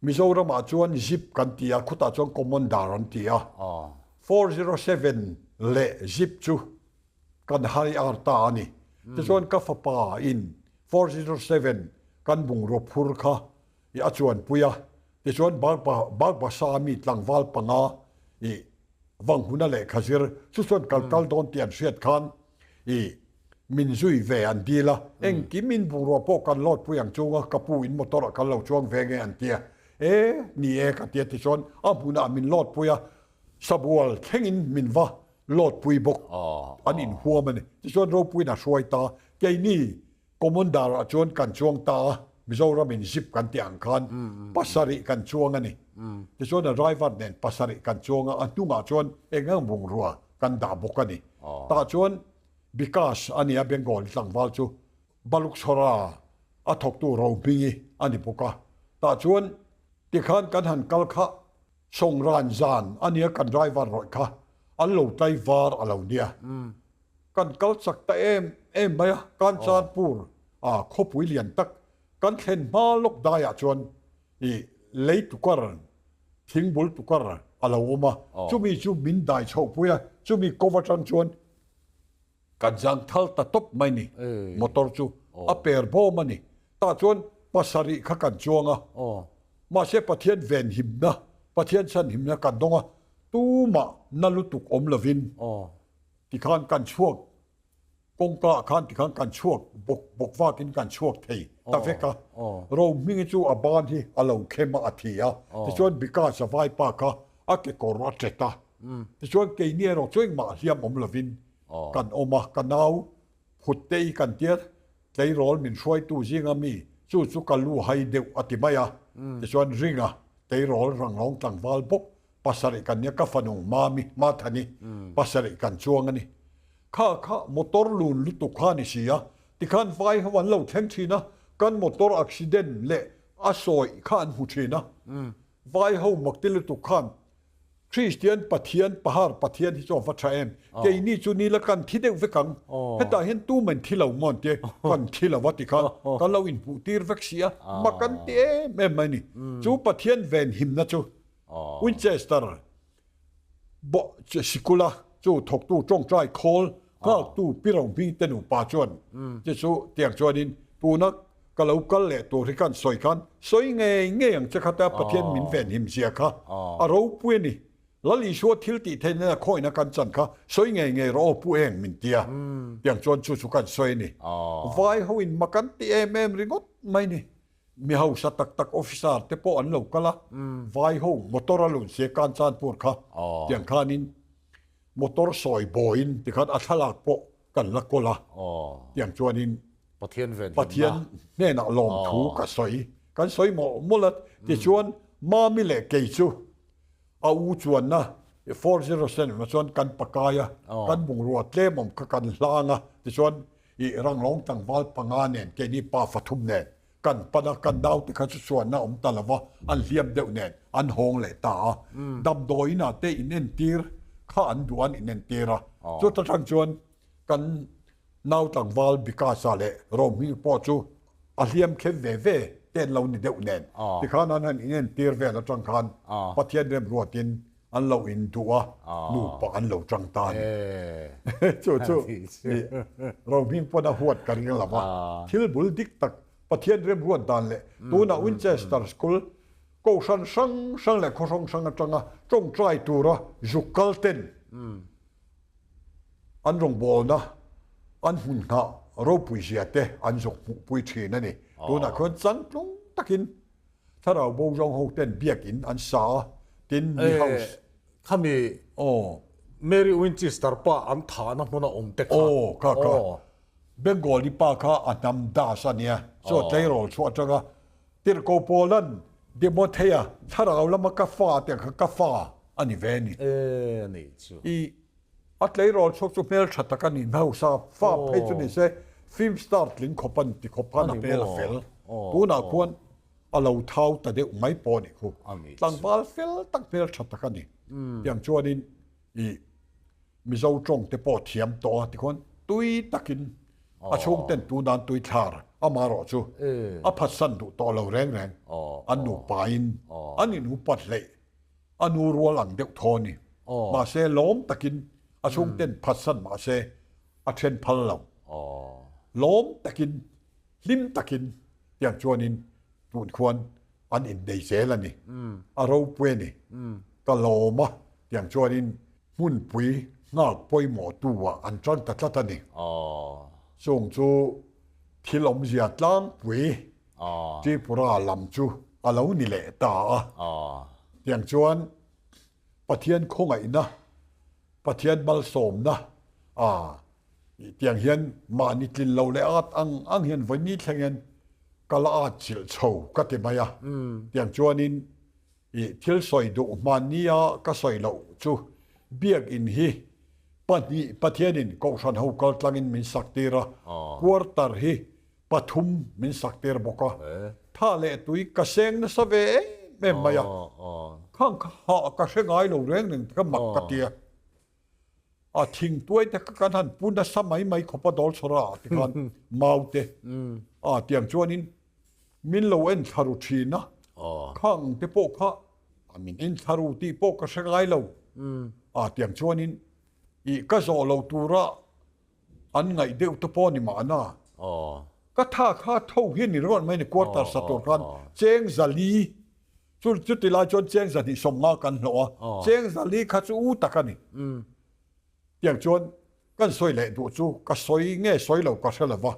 Mizoramah chuan zip kan ti a, khutah chuan Commander an ti a. 407 leh zip chu kan hai ar ta a ni. Tichuan ka fapa in 407 kan bungraw phur kha i a chuanpui a, tichuan Bagbasa mi tlangval panga i Vanghuna lehkha zir chu chuan kal kal dawn tih an hriat khan i min zui ve an dil a, engkim in bungrua pawh kan load pui ang chunga ka pu in motor ah kan lo chuang ve nge an tia, e ni e ka tia tichuan a hmunah min load pui a, sabual thlengin min va load pui bawk an inhuam a ni. Tichuan ropuiin a hruai ta, keini Commander ah chuan kan chuang ta a, Mizoram in zip kan tih ang khan pasarih kan chuang a ni. Tichuan a driver nen pasarih kan chuang a, a hnungah chuan eng ang bungrua kan dah bawk a ni. Tah chuan Bikash a nia Bengali tlangval chu Balukchhawra a thawktu Rohmingi a ni bawk a. Tah chuan tikhan kan han kal kha Sawngran zan a nia kan driver rawih kha an lo tlaivar a lo nia. Kan kal chak ta em em mai a, Kanchanpur a khawpui lian tak kan thlen hma lawk daiah chuan i lei tukar, thingbul tukar a lo awm a, chumi chu min dai chhoh pui a, chumi kawv atang chuan kan zang thal ta tawp mai ni, motor chu a per bawm a ni. Tah chuan pasarih kha kan chuang a, mahse Pathian venhimna, Pathian chhanhimna kan dawng a, tumah na lutuk awm lovin Tikhan kan chhuak, kawngka ah khan tikhan kan chhuak bawk bawk vakin kan chhuak thei ta vek a. Rohmingi chu a ban hi a lo khem a, a thi a. Tichuan Bikash a vaipa kha a kekawr a tet a. Tichuan keini erawh chu engmah hliam awm lovin kan awm a, ka nau Phutte i kan tia tleirawl min hruaitu zinga mi chu chu ka lu hai deuh a ti mai a. Tichuan ringa tleirawl ranglawng tlangval bawk pasarih kan nia ka fanu Mami Mathani pasarih kan chuang a ni. Kha kha motor lun lutuk kha a ni si a, tikhan vai ho an lo thleng thin a, kan motor accident leh a sawi kha an hmu thin a. Vai ho makti lutuk khan Kristian Pathian, Pahar Pathian hi chu a va tha em, keini chu ni la kan thi deuh vek ang, hetah hian tumahin thi lo maw an tia, kan thi lo a tikhan kan lo inhmuh tir vek si a, mak an ti em em mai a ni. Chu Pathian venhimna chu Winchester sikula chu thawktu tawngtai khawl nghaktu Pi Rohming te nupa chuan che chu tiang chuanin tuna ka lo kal leh tur hi khan sawi khan sawi ngei ngei ang che kha ta Pathian min venhim zia kha a ropui a ni. Lal Isua thil tih theih nena khawihna kan chan kha sawi ngei ngei rawh aw Pu Eng min tia tiang chuan chu chu kan sawi a ni. Vai hoin mak an ti em em ringawt mai ni. Mi hausa tak tak officer te pawh an lo kal a, vai ho motor a lun sia Kanchanpur kha tiang khanin motor sawi bawiin tikhan a thlalak pawh kan la kawl a, tiang chuanin Pathian hnenah lawmthu ka sawi, kan sawi mawlh mawlh a, tichuan Mami leh kei chu a u chuanna 407 ah chuan kan pakai a, kan bungrua tlem awm kha kan hlang a, tichuan I ranglawng tlangval panga nen keini pa fathum nen kan pan a, kan naute kha chu chuanna awm ta lova an hliam deuh nen an hawng leh ta a. Damdawi inah te inentir kha an duh an inentir a. Chuta tang chuan kan nau tlangval Bikasa leh Rohming pawh chu a hliam khem ve ve te an lo ni deuh nen tikhan an han inentir vel atang khan Pathian remruatin an lo in duh a, nupa an lo tang ta a ni. Chu chu Rohming pawn a huat ka ring lo va, thil bul dik tak Pathian remruat dan leh tuna Winchester School kohhran hrang hrang leh khaw hrang hrang atanga tawngtai tura zuk kal ten an rawngbawlna an hmun nghah ropui zia te an zuk hmuhpui thin a ni. Tunah khuan changtlung takin Thlarau bo zawng ho ten biakin an sa a, tin mi house. Khami aw Mary Winchester pa an thahna hmuna awm te kha. Aw kha kha. Bengali pa kha a hnam Das a nia, chu a tleirawl chhuah atanga Tirhkoh Paulan Timothea thlarau lama ka fa te kha ka fa a ni ve a ni. E a nih chu. I a tleirawl chhuak chu hmeltha tak a ni, hausa fa phei chu ni se. Film star tling khawp a ni ti khawp khan a hmel a fel. Tunah khuan a lo thau ta deuh mai pawh a nih khu. Tlangval fel tak hmel tha tak a ni. Tiang chuanin ih Mizo tawng te pawh thiam tawh a tikhuan tui takin a chhungten tunan tui thlar amaherawh chu a phatsan duh tawh lo reng reng. An nupain an inhupat hleih a nu rual ang deuh thaw a ni. Mahse lawm takin a chhungten phatsan mahse a then phal lo. Lawm takin, hlim takin tiang chuanin tun khuan an innei zel a ni. A ropui a ni. Ka lawm a tiang chuanin hmunpui nghak pawimawh tu ah an tan ta tlat a ni. Chung chu thil awmzia tlangpui Tripura lam chu a lo ni leh ta a. Tiang chuan Pathian khawngaihna, Pathian malsawmna a tiang hian mahni tlin lo leh at ang ang hian vawini thleng hian ka la at chilh chho ka ti mai a. Tiang chuanin i thil sawi duh hmannia ka sawi loh chu Biakinn hi pahnih Pathianin Kohhran ho kal tlangin min sak tir a, quarter hi pathum min sak tir bawk a, tha leh tui ka seng nasa ve em em mai a, khang kha hah ka hre ngai lo reng reng ka mak ka ti a, a thingtuai te kha kan han pu nasa mai mai khawp a dawl chhawr a tikhan mau te a tiang chuanin min lo en thla ru thin a, khang te pawh kha min en thla ru tih pawh ka hre ngai lo a tiang chuanin ih ka zawh lo tura An ngaih deuh te pawh ni mahna. Ka tha kha tho hi a ni ringawt mai ni quarter sa tur khan cheng zali chu chuti lai chuan cheng zahnih sawmnga kan hlawh a, cheng zali kha chu u tak a ni. Tiang chuan kan sawi leh duh chu ka sawi nge sawi lo ka hre lo va,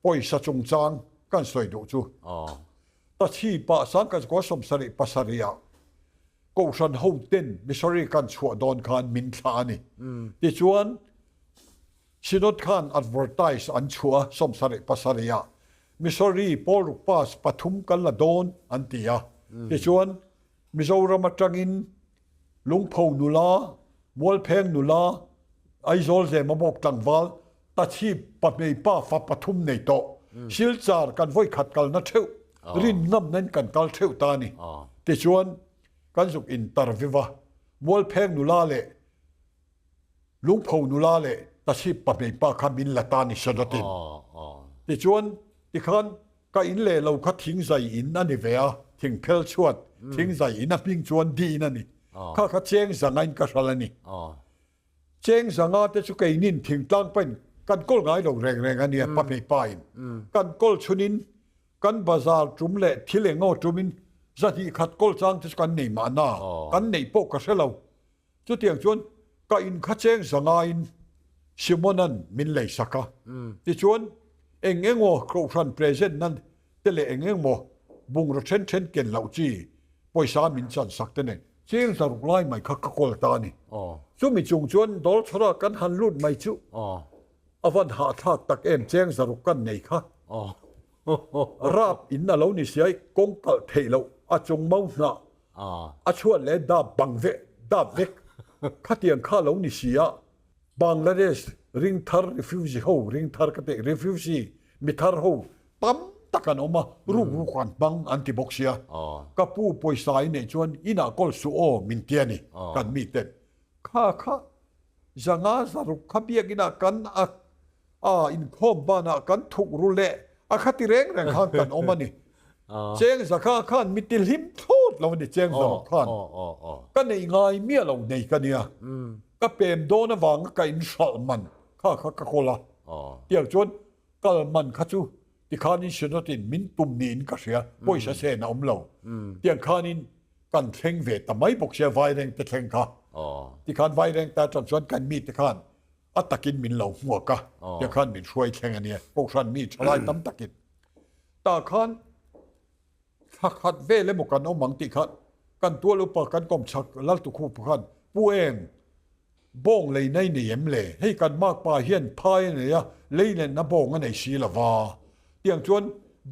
pawisa chungchang kan sawi duh chu Tachhipa Sangkazkaw 77 ah Kohhran hoten missionary kan chhuah dawn khan min thlah a ni. Tichuan, Synod khan advertise an chhuah a, 77 ah missionary pawl ruk pass pathum kan la dawn an ti a. Tichuan, Mizoram atangin Lungpho nula, Mualpheng nula, Aizawl Zemabawk tlangval, Tachhip pahmei pa fa pathum nei tawh. Silchar kan vawikhat kalna theuh, rin ngamna in kan kal theuh ta a ni. Tichuan, kan zuk interview a, Mualpheng nula leh Lungpho nula leh Tachhip pahmei pa kha min la ta ni Sanatin. Tichuan, tikhan Ka in leh lo kha thingzai in a ni ve a, thingphel chhuat thingzai in a hming chuan diin a ni. Kha kha cheng zanga in ka hral a ni. Cheng zanga te chu keinin thingtlang pahin kan kawl ngai lo reng reng a nia, pahmei pa in. Kan kawl chhunin kan bazar tum leh thil eng aw tumin zahnih khat kawl chang te chu kan nei mahna, kan neih pawh ka hre lo. Chutiang chuan ka in kha cheng zangain Simona'n min lei sak a. Tichuan, eng engmaw Kohhran present nan te leh eng engmaw bungraw then then ken loh chi pawisa min chan sak te nen cheng zaruk lai mai kha ka kawl ta a ni. Chumi chung chuan dawl chhawrah kan han lut mai chu a van hahthlak tak em cheng zaruk kan nei kha. Rap in a lo ni siai kawng kalh theih loh a chung mau hnah A chhuat leh dap bang vek dap vek khatiang kha lo ni si a, Bangladesh ring thar refugee ho ring thar ka tih refugee mi thar ho tam tak an awm a, ruk ruk an hmang an ti bawk sia, ka pu pawisa i neih chuan inah kawl suh aw min ti a ni kan mi ten kha kha zanga zaruk kha biakinah kan a A inkhawm banah kan thuk ru leh a kha ti reng reng khan kan awm a ni. Cheng zakha khan mi ti hlim thlawt lo a ni Cheng zaruk khan. Ka neih ngai miah lo nei ka nia. Ka pem dawn avanga ka inhralh man kha kha ka kawl a. Tiang chuan kal man kha chu tikhanin Synod-in min tum niin ka hria, pawisa sen a awm lo. Tiang khanin kan thleng ve ta mai bawk sia Vairengte thleng kha. Tikhan Vairengte atang chuan kan mite khan A takin min lo hmuak a, tiang khan min hruai thleng a nia, Kohhran mi thalai tam takin. Tah khan thla khat vel emaw kan awm ang tih khan kan tual upa kan kawm chhak Laltukhupa khan, Pu Eng, bawng lei nei nei em le? Hei kan makpa hian phai a nei a, lei lenna bawng a nei si lo va. Tiang chuan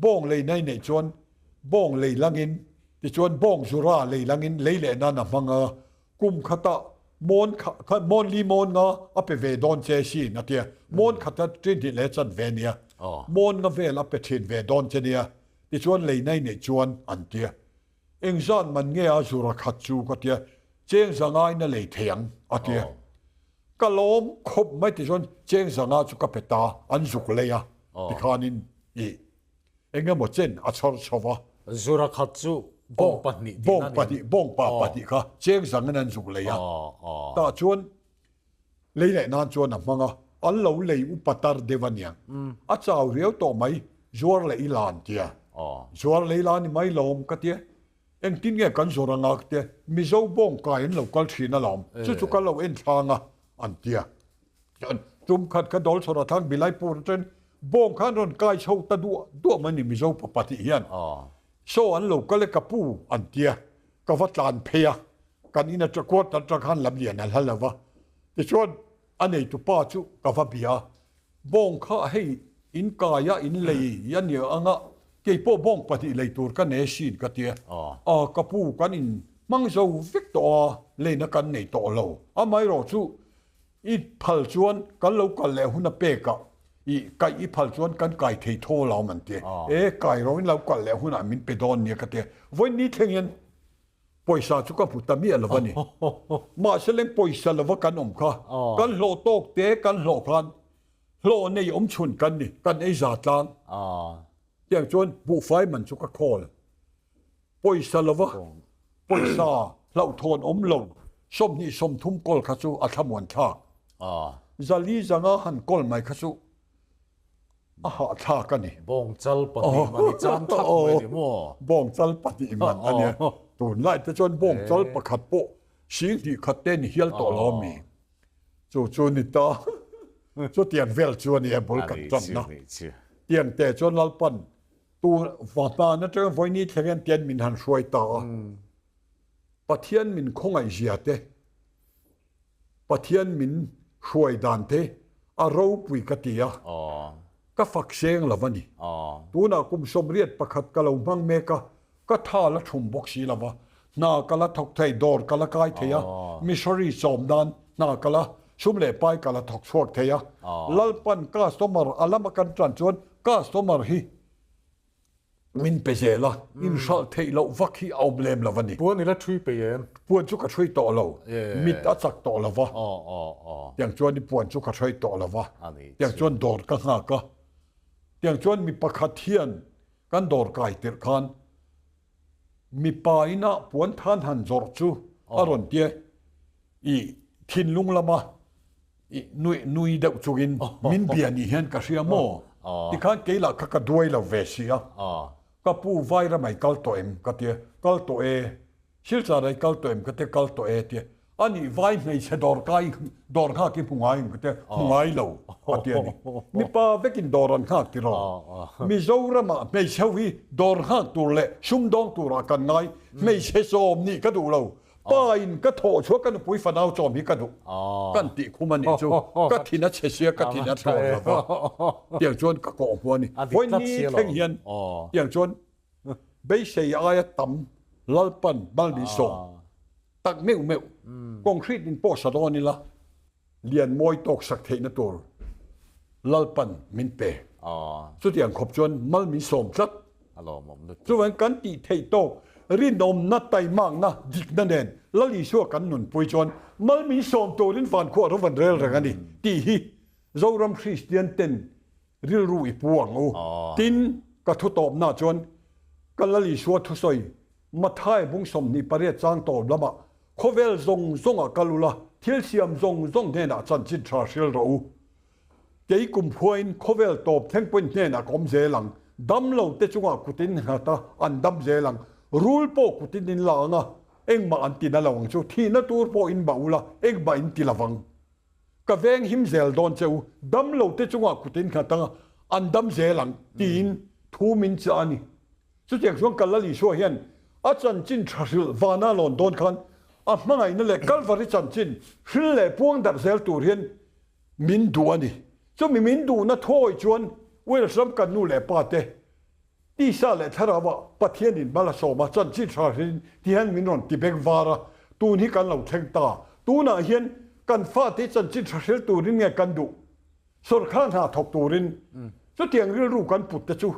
bawng lei nei neih chuan bawng lei langin, tichuan bawng zura lei langin lei leh nan a hmang a, kum khatah. Mawn kha mawn li mawn nga a pe ve dawn che sin a tia. Mawn khat a ṭin hnih leh chan ve nia. Mawn nga vel a pe ṭhin ve dawn che nia. Tichuan lei nai neih chuan an tia. Engzan man nge a zura khat chu ka tia. Cheng zanga in a lei thei ang a tia. Ka lawm khawp mai tichuan cheng zanga chu ka pe ta an zuk lei a tikhanin i Engemaw chen a chhawr chho va. Zura khat chu bawng pahnih tihna ni. Bawng pahnih, bawng pa pahnih kha cheng zangin an zuk lei a. Tah chuan lei leh nan chuan a hmang a, an lo lei upa tar deuh a niang. A chau riau tawh mai, zuar leh i la an tia. Zuar lei la ni mai lawm ka tia. Engtin nge kan zawr anga ka tia. Mizo bawng kai an lo kal thin alawm, chu chu ka lo en thlang a an tia. Tum khat kha dawl chhawr a thlang Bilaipur aṭan bawng khan rawn kai chho ta duah duah mai ni Mizo pa pahnih hian saw an lo kal e ka pu an tia ka va tlan phei a kan in aṭang quarter aṭang khan lam lian a hla lo va tichuan a neitu pa chu ka va bia a bawng kha hei in kai a in lei a nia anga keipawh bawng pahnih lei tur ka nei asin ka tia a ka pu kan in hmang zo vek tawh a leina kan nei tawh lo amaherawh chu I phal chuan kan lo kal leh hun a pek a, i kaih i phal chuan kan kai thei tho lo an ti. E, kai ro in lo kal leh hunah min pe dawn nia ka ti. Vawiin ni thleng hian pawisa chu ka hmu ta miah lo a ni. Mahse leng pawisa lova kan awm kha, kan hlawh tawk te kan hlawh khan hlawh nei awm chhun kan ni, kan ei za tlang. Tiang chuan buhfai man chu ka khawl. Pawisa lova pawisa hlauhthawn awm lo 20 30 kawl kha chu a thlamuan thlak. Zali zanga han kawl mai kha chu a hahthlak a ni. Bawngchal pahnih man i chan thak mai ni maw? Bawngchal pahnih man a nia. Tunlai te chuan bawngchal pakhat pawh 2000 khat te ni hial tawh lo mi. Chu chu ni ta. Chutiang vel chu a nia bul kan tanna. Tiang te chuan Lalpan Tu vahman atanga vawiini thleng hian tian min han hruai ta a, Pathian min khawngaih zia te, Pathian min hruai dan te a ropui ka ti a, ka fak seng lo a ni. Tunah kum 81 ka lo hmang mek a, ka tha la thum bawk si lo va, hna ka la thawk thei, dawr ka la kai thei a, missionary chawm nan hna ka la sum leh pai ka la thawk chhuak thei a, Lalpan customer a lama kan tan chuan customer hi min pe zel a, inhralh theih loh vak hi a awm lem lo a ni. Puan i la ṭhui pe em? Puan chu ka ṭhui tawh lo, mit a chak tawh lo va, tiang chuan i puan chu ka ṭhui tawh lo va, tiang chuan dawr ka nghak a, tiang chuan mi pakhat hian kan dawr kai tirh khan mipa inah puan than han zawrh chu a rawn tia i thinlung lama i nui nui deuh chungin min bia ni hian ka hria maw? Tikhan kei lah kha ka duai lo ve si a, ka pu Vairamai kal tawh em ka tia, kal tawh e, Silcharai kal tawh em ka tia, kal tawh e tia, a nih vai hmeichhe dawr kai dawr nghak i hmu ngai em ka tia, hmu ngai lo a ti a ni. Mipa vekin dawr an nghak tiraw? Mizoramah hmeichhe ho hi dawr nghak tur leh sumdawng turah kan ngai, hmeichhe sawm nih ka duh lo, Pa in ka thawh chhuah ka nupui fanau chawm hi ka duh kan tih khum a nih chu ka thin a chhe sia ka thin a thlawn lo va tiang chuan ka kawh hmu a ni. Vawi ni thleng hian tiang chuan beisei aia tam Lalpan malmisawm tak meuh meuh concrete in pawh sa dawn ila Lian mawi tawk sak theihna tur Lalpan min pe. Chutiang khawp chuan mal min sawm tlat. Chuvangin kan tih theih tawk rinawmna, taimakna, dikna nen Lal Isua kan nunpui chuan mal min sawm turin vankhuah ro van rel reng a ni tih hi Zoram Kristian ten rilru i pu ang u. Tin, ka thu tawpnaah chuan ka Lal Isua thusawi Mathai bung 28 chang tawp lamah Khawvel zawng zawngah kal ula, thil siam zawng zawng hnenah chanchin tha hril rawh u. Kei kum phuain khawvel tawp thleng pawhin hnenah ka awm zel ang. Dam lo te chungah kut in nghat a, an dam zel ang. Rul pawh kut in in la ang a, engmah an ti na lo ang chu. Thihna tur pawh in bah ula, engmah in ti lo vang. Ka veng him zel dawn che u, dam lo te chungah kut in nghat ang a, an dam zel ang, tiin thu min chah a ni. Chutiang chuan Kalal Isua hian a chanchin tha hrilh vana lawn dawn khan a hmangaihna leh Kalvari chanchin hril leh puang darh zel tur hian min duh a ni. Chumi min duhna thuawi chuan Wales ram kan nu leh pa te tisa leh thlarau ah Pathianin mal a sawm a, chanchin tha hrilhin ti hian min rawn ti beng var a, tun hi kan lo thleng ta. Tunah hian kan fate hi chanchin tha hrel turin nge kan duh? Sawrkhar hna thawk turin. Chutiang rilru kan put te chu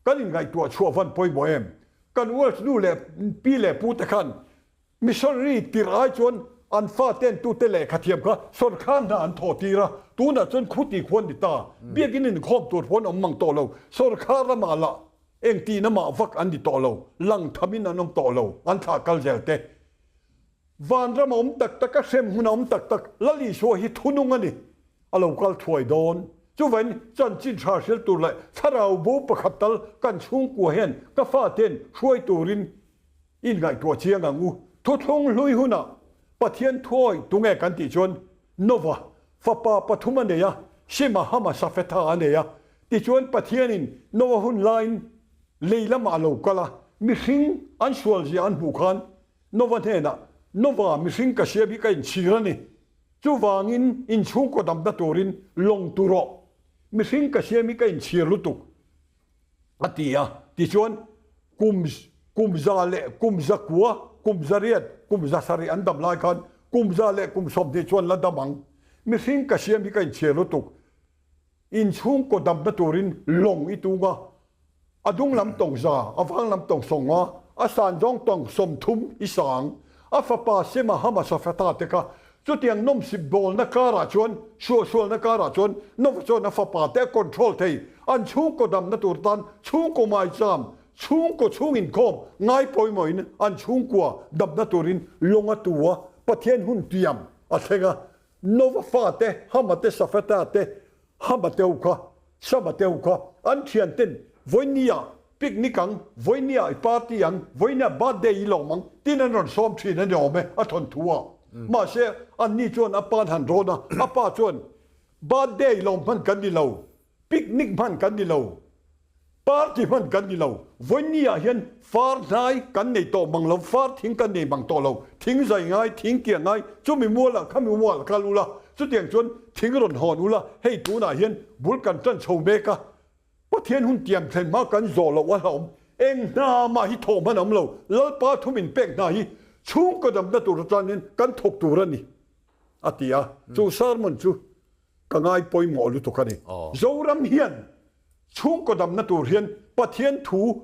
kan inngaihtuah chhuah van pawimawh em? Kan Welsh nu leh pi leh pu te khan Missionary tirh ai chuan an fate'n tute lehkha thiam kha sawrkhar hna an thawh tir a, tunah chuan khuti khuan ni ta. Biakin inkhawm tur pawh an awm mang tawh lo. Sawrkhar ramah lah engtihna mah vak an ni tawh lo, lang thamin an awm tawh lo, an thlah kal zel te. Vanram a awm tak tak a, hrem hmun a awm tak tak, Lal Isua hi thunung a ni, a lo kal thuai dawn. Chuvain chanchin tha hril tur leh thlarau bo pakhat tal kan chhungkua hian ka fate'n hruai turin Inngaihtuah chiang ang u. Thuthlung hlui hunah Pathian thuawi tunge kan tih chuan Nova fapa pathum a nei a, Shema, Hama, Safetha a nei a. Tichuan Pathianin Nova hun laiin lei lamah a lo kal a, mihring an sualzia an hmuh khan Nova hnenah, Nova, mihring ka siam hi ka inchhir a ni. Chuvangin inchhungkaw damna turin lawng tu rawh. Mihring ka siam hi ka inchhir lutuk. a ti a. Tichuan, kum kum za leh kum zakua, kum zariat, kum zasarih an dam lai khan kum za leh kum 20 chuan la dam ang. Mihring ka siam hi ka inchhir lutuk. Inchhungkaw damna turin lawng i tung a, a dung lam tawng za, a vang lam tawng 50, a san zawng tawng 30 i sang. A fapa Sema Hama Safata te kha Chutiang nawmsip bawlna karah chuan, suahsualna karah chuan Nova chuan a fapa te a control thei. An chhungkaw damna tur tan chhungkaw maicham, chhungkaw chhung inkhawm ngai pawimawhin an chhungkua damna turin lawng a tu a, Pathian hun tiam a thleng a. Nova fate, Hama te, Safeta te, Hama teu kha, Sama teu kha, an thianten vawinia picnic ang, vawinia i party ang, vawinia birthday i lawm ang tiin an rawn sawm thin a ni awm e, a thawnthu a. Mahse, anni chuan a pa'n han rawn a, a pa chuan, Birthday lawm hman kan ni lo, picnic hman kan ni lo, Party hman kan ni lo. Vawinia hian far hnai kan nei tawh mang lo, far thing kan nei mang tawh lo. Thing zai ngai, thing kiang ngai, chumi mualah khami mualah kal ula, chutiang chuan thing rawn hawn ula, hei tunah hian bul kan tan chho mek a, Pathian hun tiam thlen hma kan zawh loh a hlauhawm. Eng hna mah hi thawh hman a awm lo, Lalpa thum inpek hna hi chhungkaw damna tur atangin kan thawk tur a ni, a ti a. Chu sermon chu ka ngai pawimawh lutuk a ni. Zoram hian Chhungkaw damna tur hian Pathian thu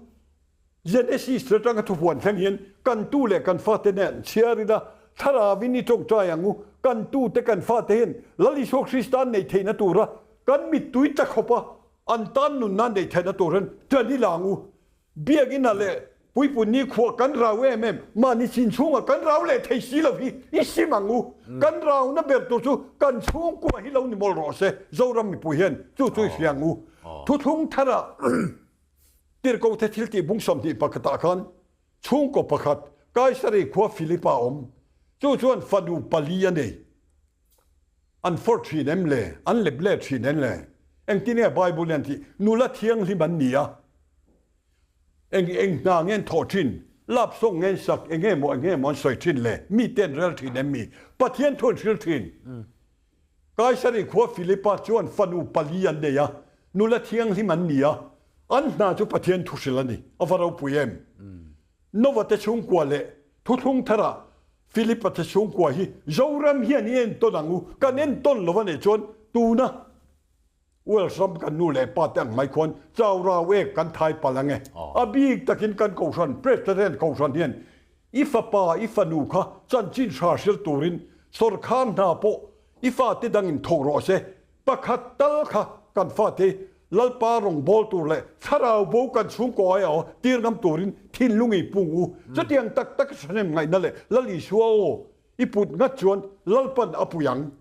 Genesis atanga thupuan thleng hian kan tu leh kan fate nen chhiar ila, Thlarauin i tawngtai ang u, kan tute kan fate hian Lal Isua Krista an neih theihna tura kan mittui tla khawpa an tan nunna neih theihna tur hian ṭan ila ang u. Biakina leh Puipun ni khuah kan rau em em, mahni chin chhungah kan rau leh thei si lo hi i sim ang u. Kan rauna ber tur chu kan chhungkua hi lo ni mawlh rawh se, Zoram mipui hian chu chu i hria ang u. Thuthlung thara Tirhkote thiltih bung 20 pakhatah khan chhungkaw pakhat Kaisari khua Philipa awm, chu chuan fanu pali a nei. An fawrh thin em le? An lep let thin em le? Engtin nge Bible hian tih? Nula thianghlim an ni a. Eng eng hna nge an thawh thin? Lap sawng nge an sak? Eng nge maw eng nge maw an sawi thin le? Mite an rel thin em mi? Pathian thu an hril thin. Kaisari khua Philipa chuan fanu pali an nei a, nula thianghlim an ni a. An hna chu Pathian thu hrilh a ni. A va ropui em? Nova te chhungkua leh Thuthlung tharah Philip-a te chhungkua hi Zoram hian i entawn ang u, kan entawn lo a nih chuan tuna Welsh ram kan nu leh pa te ang mai khuan chau rau ek kan thai palh ang e. A bik takin kan Kohhran, Presbyterian Kohhran hian i fapa, i fanu kha chanchin hra hril turin sawrkhar hna pawh I fate dangin thawk rawh se, pakhat tal kha kan fate Lalpa rawngbâwl tur leh thlarau bo kan chhungkaw ai aw tir ngam turin thinlung i pung u. Chutiang tak tak thahnem ngaihna leh Lal Isua aw i put ngat chuan Lalpan a pui ang.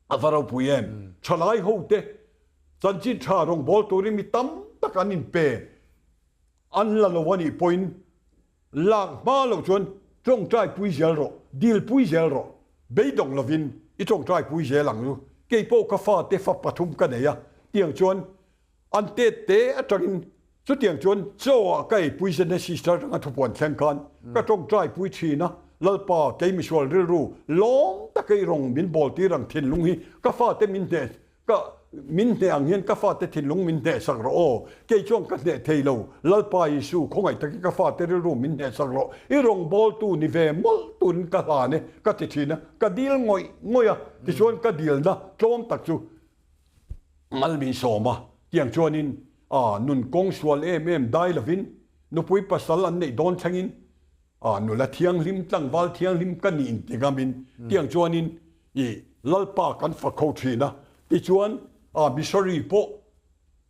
A va ropui em? Thalai hote chanchin tha rawngbâwl turin mi tam tak an inpe an la lo a nih pawhin Lak hma loh chuan tawngtai pui zel rawh, dil pui zel rawh, beidawng lovin i tawngtai pui zel ang lu. Kei pawh ka fate fa pathum ka nei a, tiang chuan an tet te atangin chutiang chuan chaw ah ka ei pui Genesis thar atanga thupuan thleng khan ka tawngtai pui thin a, Lalpa kei misual rilru lawm taka i rawng min bawl tir ang thinlung hi ka fate min hneh ka. min hneh ang hian ka fate thinlung min hneh sak rawh aw, kei chuan ka hneh thei lo, Lalpa Isu, khawngaih takin ka fate rilru min hneh sak rawh, i rawngbawltu ni ve mawlh turin ka hlan e, ka ti thin a, ka dil ngawih ngawih a, tichuan ka dilna tlawm tak chu mal min sawm a, tiang chuanin a nun kawng sual em em dai lovin nupui pasal an neih dawn thlengin a nula thianghlim, tlangval thianghlim ka nih inti ngamin tiang chuanin i Lalpa kan fak ho thin a, tichuan a missionary pawh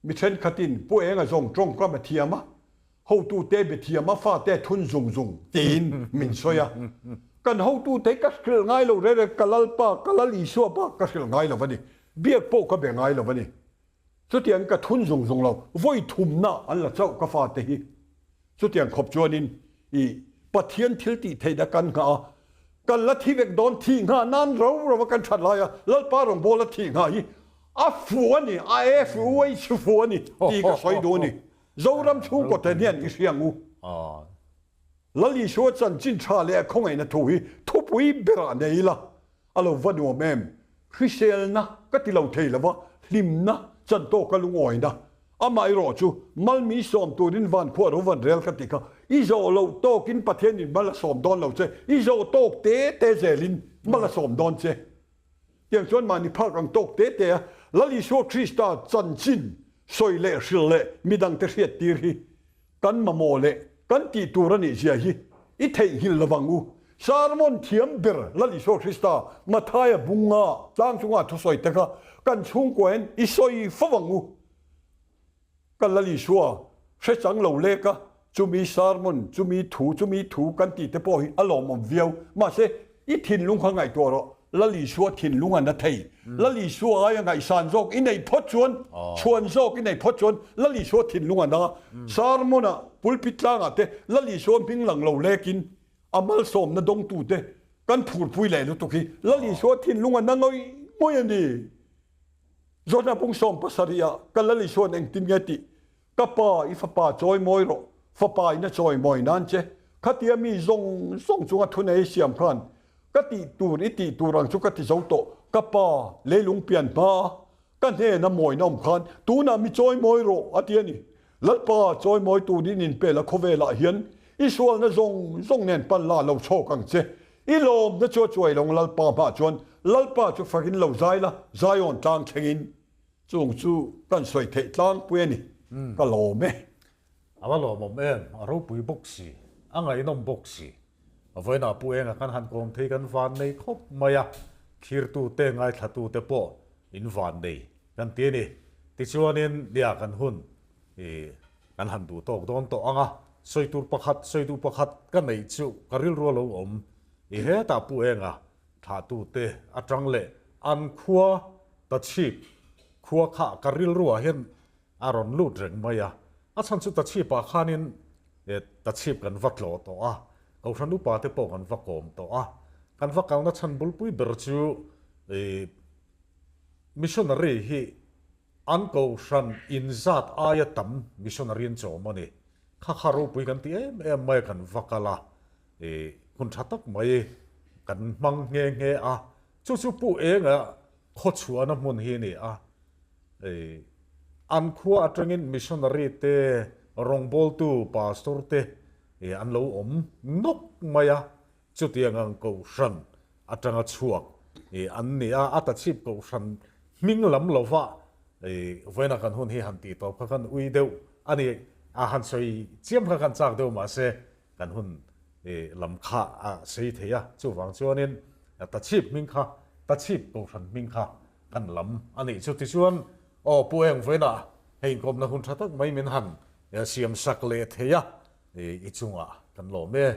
mi thenkhatin Pu Enga zawng tawngkam a thiam a, hotute be thiam a fate thun zung zung tiin min sawi a, kan hotute hi ka hrilh ngai lo reng reng, ka Lalpa, ka Lal Isua bak ka hrilh ngai lo a ni, biak pawh ka be ngai lo a ni. Chutiang ka thun zung zung lo, vawi thumna an la chauh ka fate hi. Chutiang khawp chuanin i Pathian thil tih theihna kan nghah a, kan la thi vek dawn thih nghah nan ro ro a kan that lai a, Lalpa rawngbawla thih nghah hi a fuh a ni, a e fuh a i chhu fuh a ni tih ka sawi duh a ni. Zoram chhungkaw te hian i hria ang u. Lal Isua chanchin tha leh a khawngaihna thu hi thupui berah nei ila a lo va nuam em? Hriselna ka ti lo thei lova, hlimna chantawka lungawina. Amaherawh chu malmi sawm turin van khuah ro van rel ka ti kha, i zawh loh tawkin Pathianin mal a sawm dawn lo che, i zawh tawk te te zelin mal a sawm dawn che. Tiang chuan mahni phak ang tawk te te a Lal Isua Krista chanchin sawi leh hrilh leh midangte hriattir hi kan mamawh leh kan tih tur a nih zia hi i theihnghilh lovang u. Sermon thiam ber Lal Isua Krista Mathaia bunga tlang chunga thusawi te kha kan chhungkua hian i sawi fo ang u. Ka Lal Isua hre chang lo lek a, chumi sermon, chumi thu, chumi thu kan tih te pawh hi a lawmawm viau. Mahse, i thinlung kha ngaihtuah rawh, Lal Isua thinlung a na thei. Lal Isua aia ngaihsan zawk i neih phawt chuan, chhuan zawk i neih phawt chuan Lal Isua thinlung a na. Sermon-ah, pulpit tlangah te Lal Isua hming lang lo lekin a malsawmna dawngtute kan phurpui leh lutuk hi Lal Isua thinlung a na ngawih ngawih a ni. Zawhna pung 70 ah ka Lal Isua'n engtin nge tih? Ka pa, i fapa chawi mawi rawh, fapa in a chawi mawi nan che. Khatia mi zawng zawng chunga thunei siam khan ka tih tur i tih tur ang chu ka ti zo tawh. Ka pa, leilung pian hma a ka hnena mawina awm khan tunah mi chawi mawi rawh a ti a ni. Lalpa, chawi mawi turin inpel a khawvelah hian i sualna zawng zawng nen pan la lo chhawk ang che. I lawmna chu a chuai lo Lalpa hmah chuan Lalpa chu fakin lo zai la, Zion tlang thlengin chung chu kan sawi theih tlangpui a ni, ka lawm e. A va lawmawm em, a ropui bawk si, a ngaihnawm bawk si. Vawiinah Pu Enga kan han kawm thei kan van nei khawp mai a, thlirtute, ngaithlatute pawh in van nei kan ti a ni. Tichuanin nia kan hun I kan han duh tawk dawn tawh ang a, sawi tur pakhat, sawi duh pakhat ka neih chu ka rilru a lo awm. I hetah Pu Enga thlahtute atang leh an khua Tachhip khua kha ka rilruah hian a rawn lut reng mai a. A chhan chu Tachhipah khanin Tachhip kan va tlawh tawh a, Kohhran upa te pawh kan va kawm tawh a. Kan va kalna chhan bulpui ber chu i missionary hi An kohhran inzat aia tam missionary an chawm a ni. Kha kha ropui kan ti em em mai a kan va kal a, i hun tha tak mai kan hmang nghe nghe a. Chu chu Pu Enga khawchhuahna hmun hi a ni a. I an khua atangin missionary te, rawngbawltu pastor te i an lo awm nawk mai a. Chutiang ang kohhran atanga chhuak an ni a, a tachhip kohhran hming lam lova vawiina kan hun hi han tih tawp kha kan ui deuh a ni. A han sawi chiam kha kan chak deuh mahse kan hun lam kha a sei thei a, chuvang chuanin tachhip hming kha tachhip kohhran hming kha kan lam a nih chu. Tichuan aw Pu Eng vawiina hei inkawmna hun tha tak mai min han siam sak leh thei a, I chungah kan lawm e.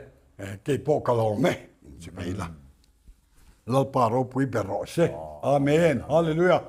Kei pawh ka lawm e, in chi mai la. Lalpa ropui ber rawh se. Amen. Hallelujah.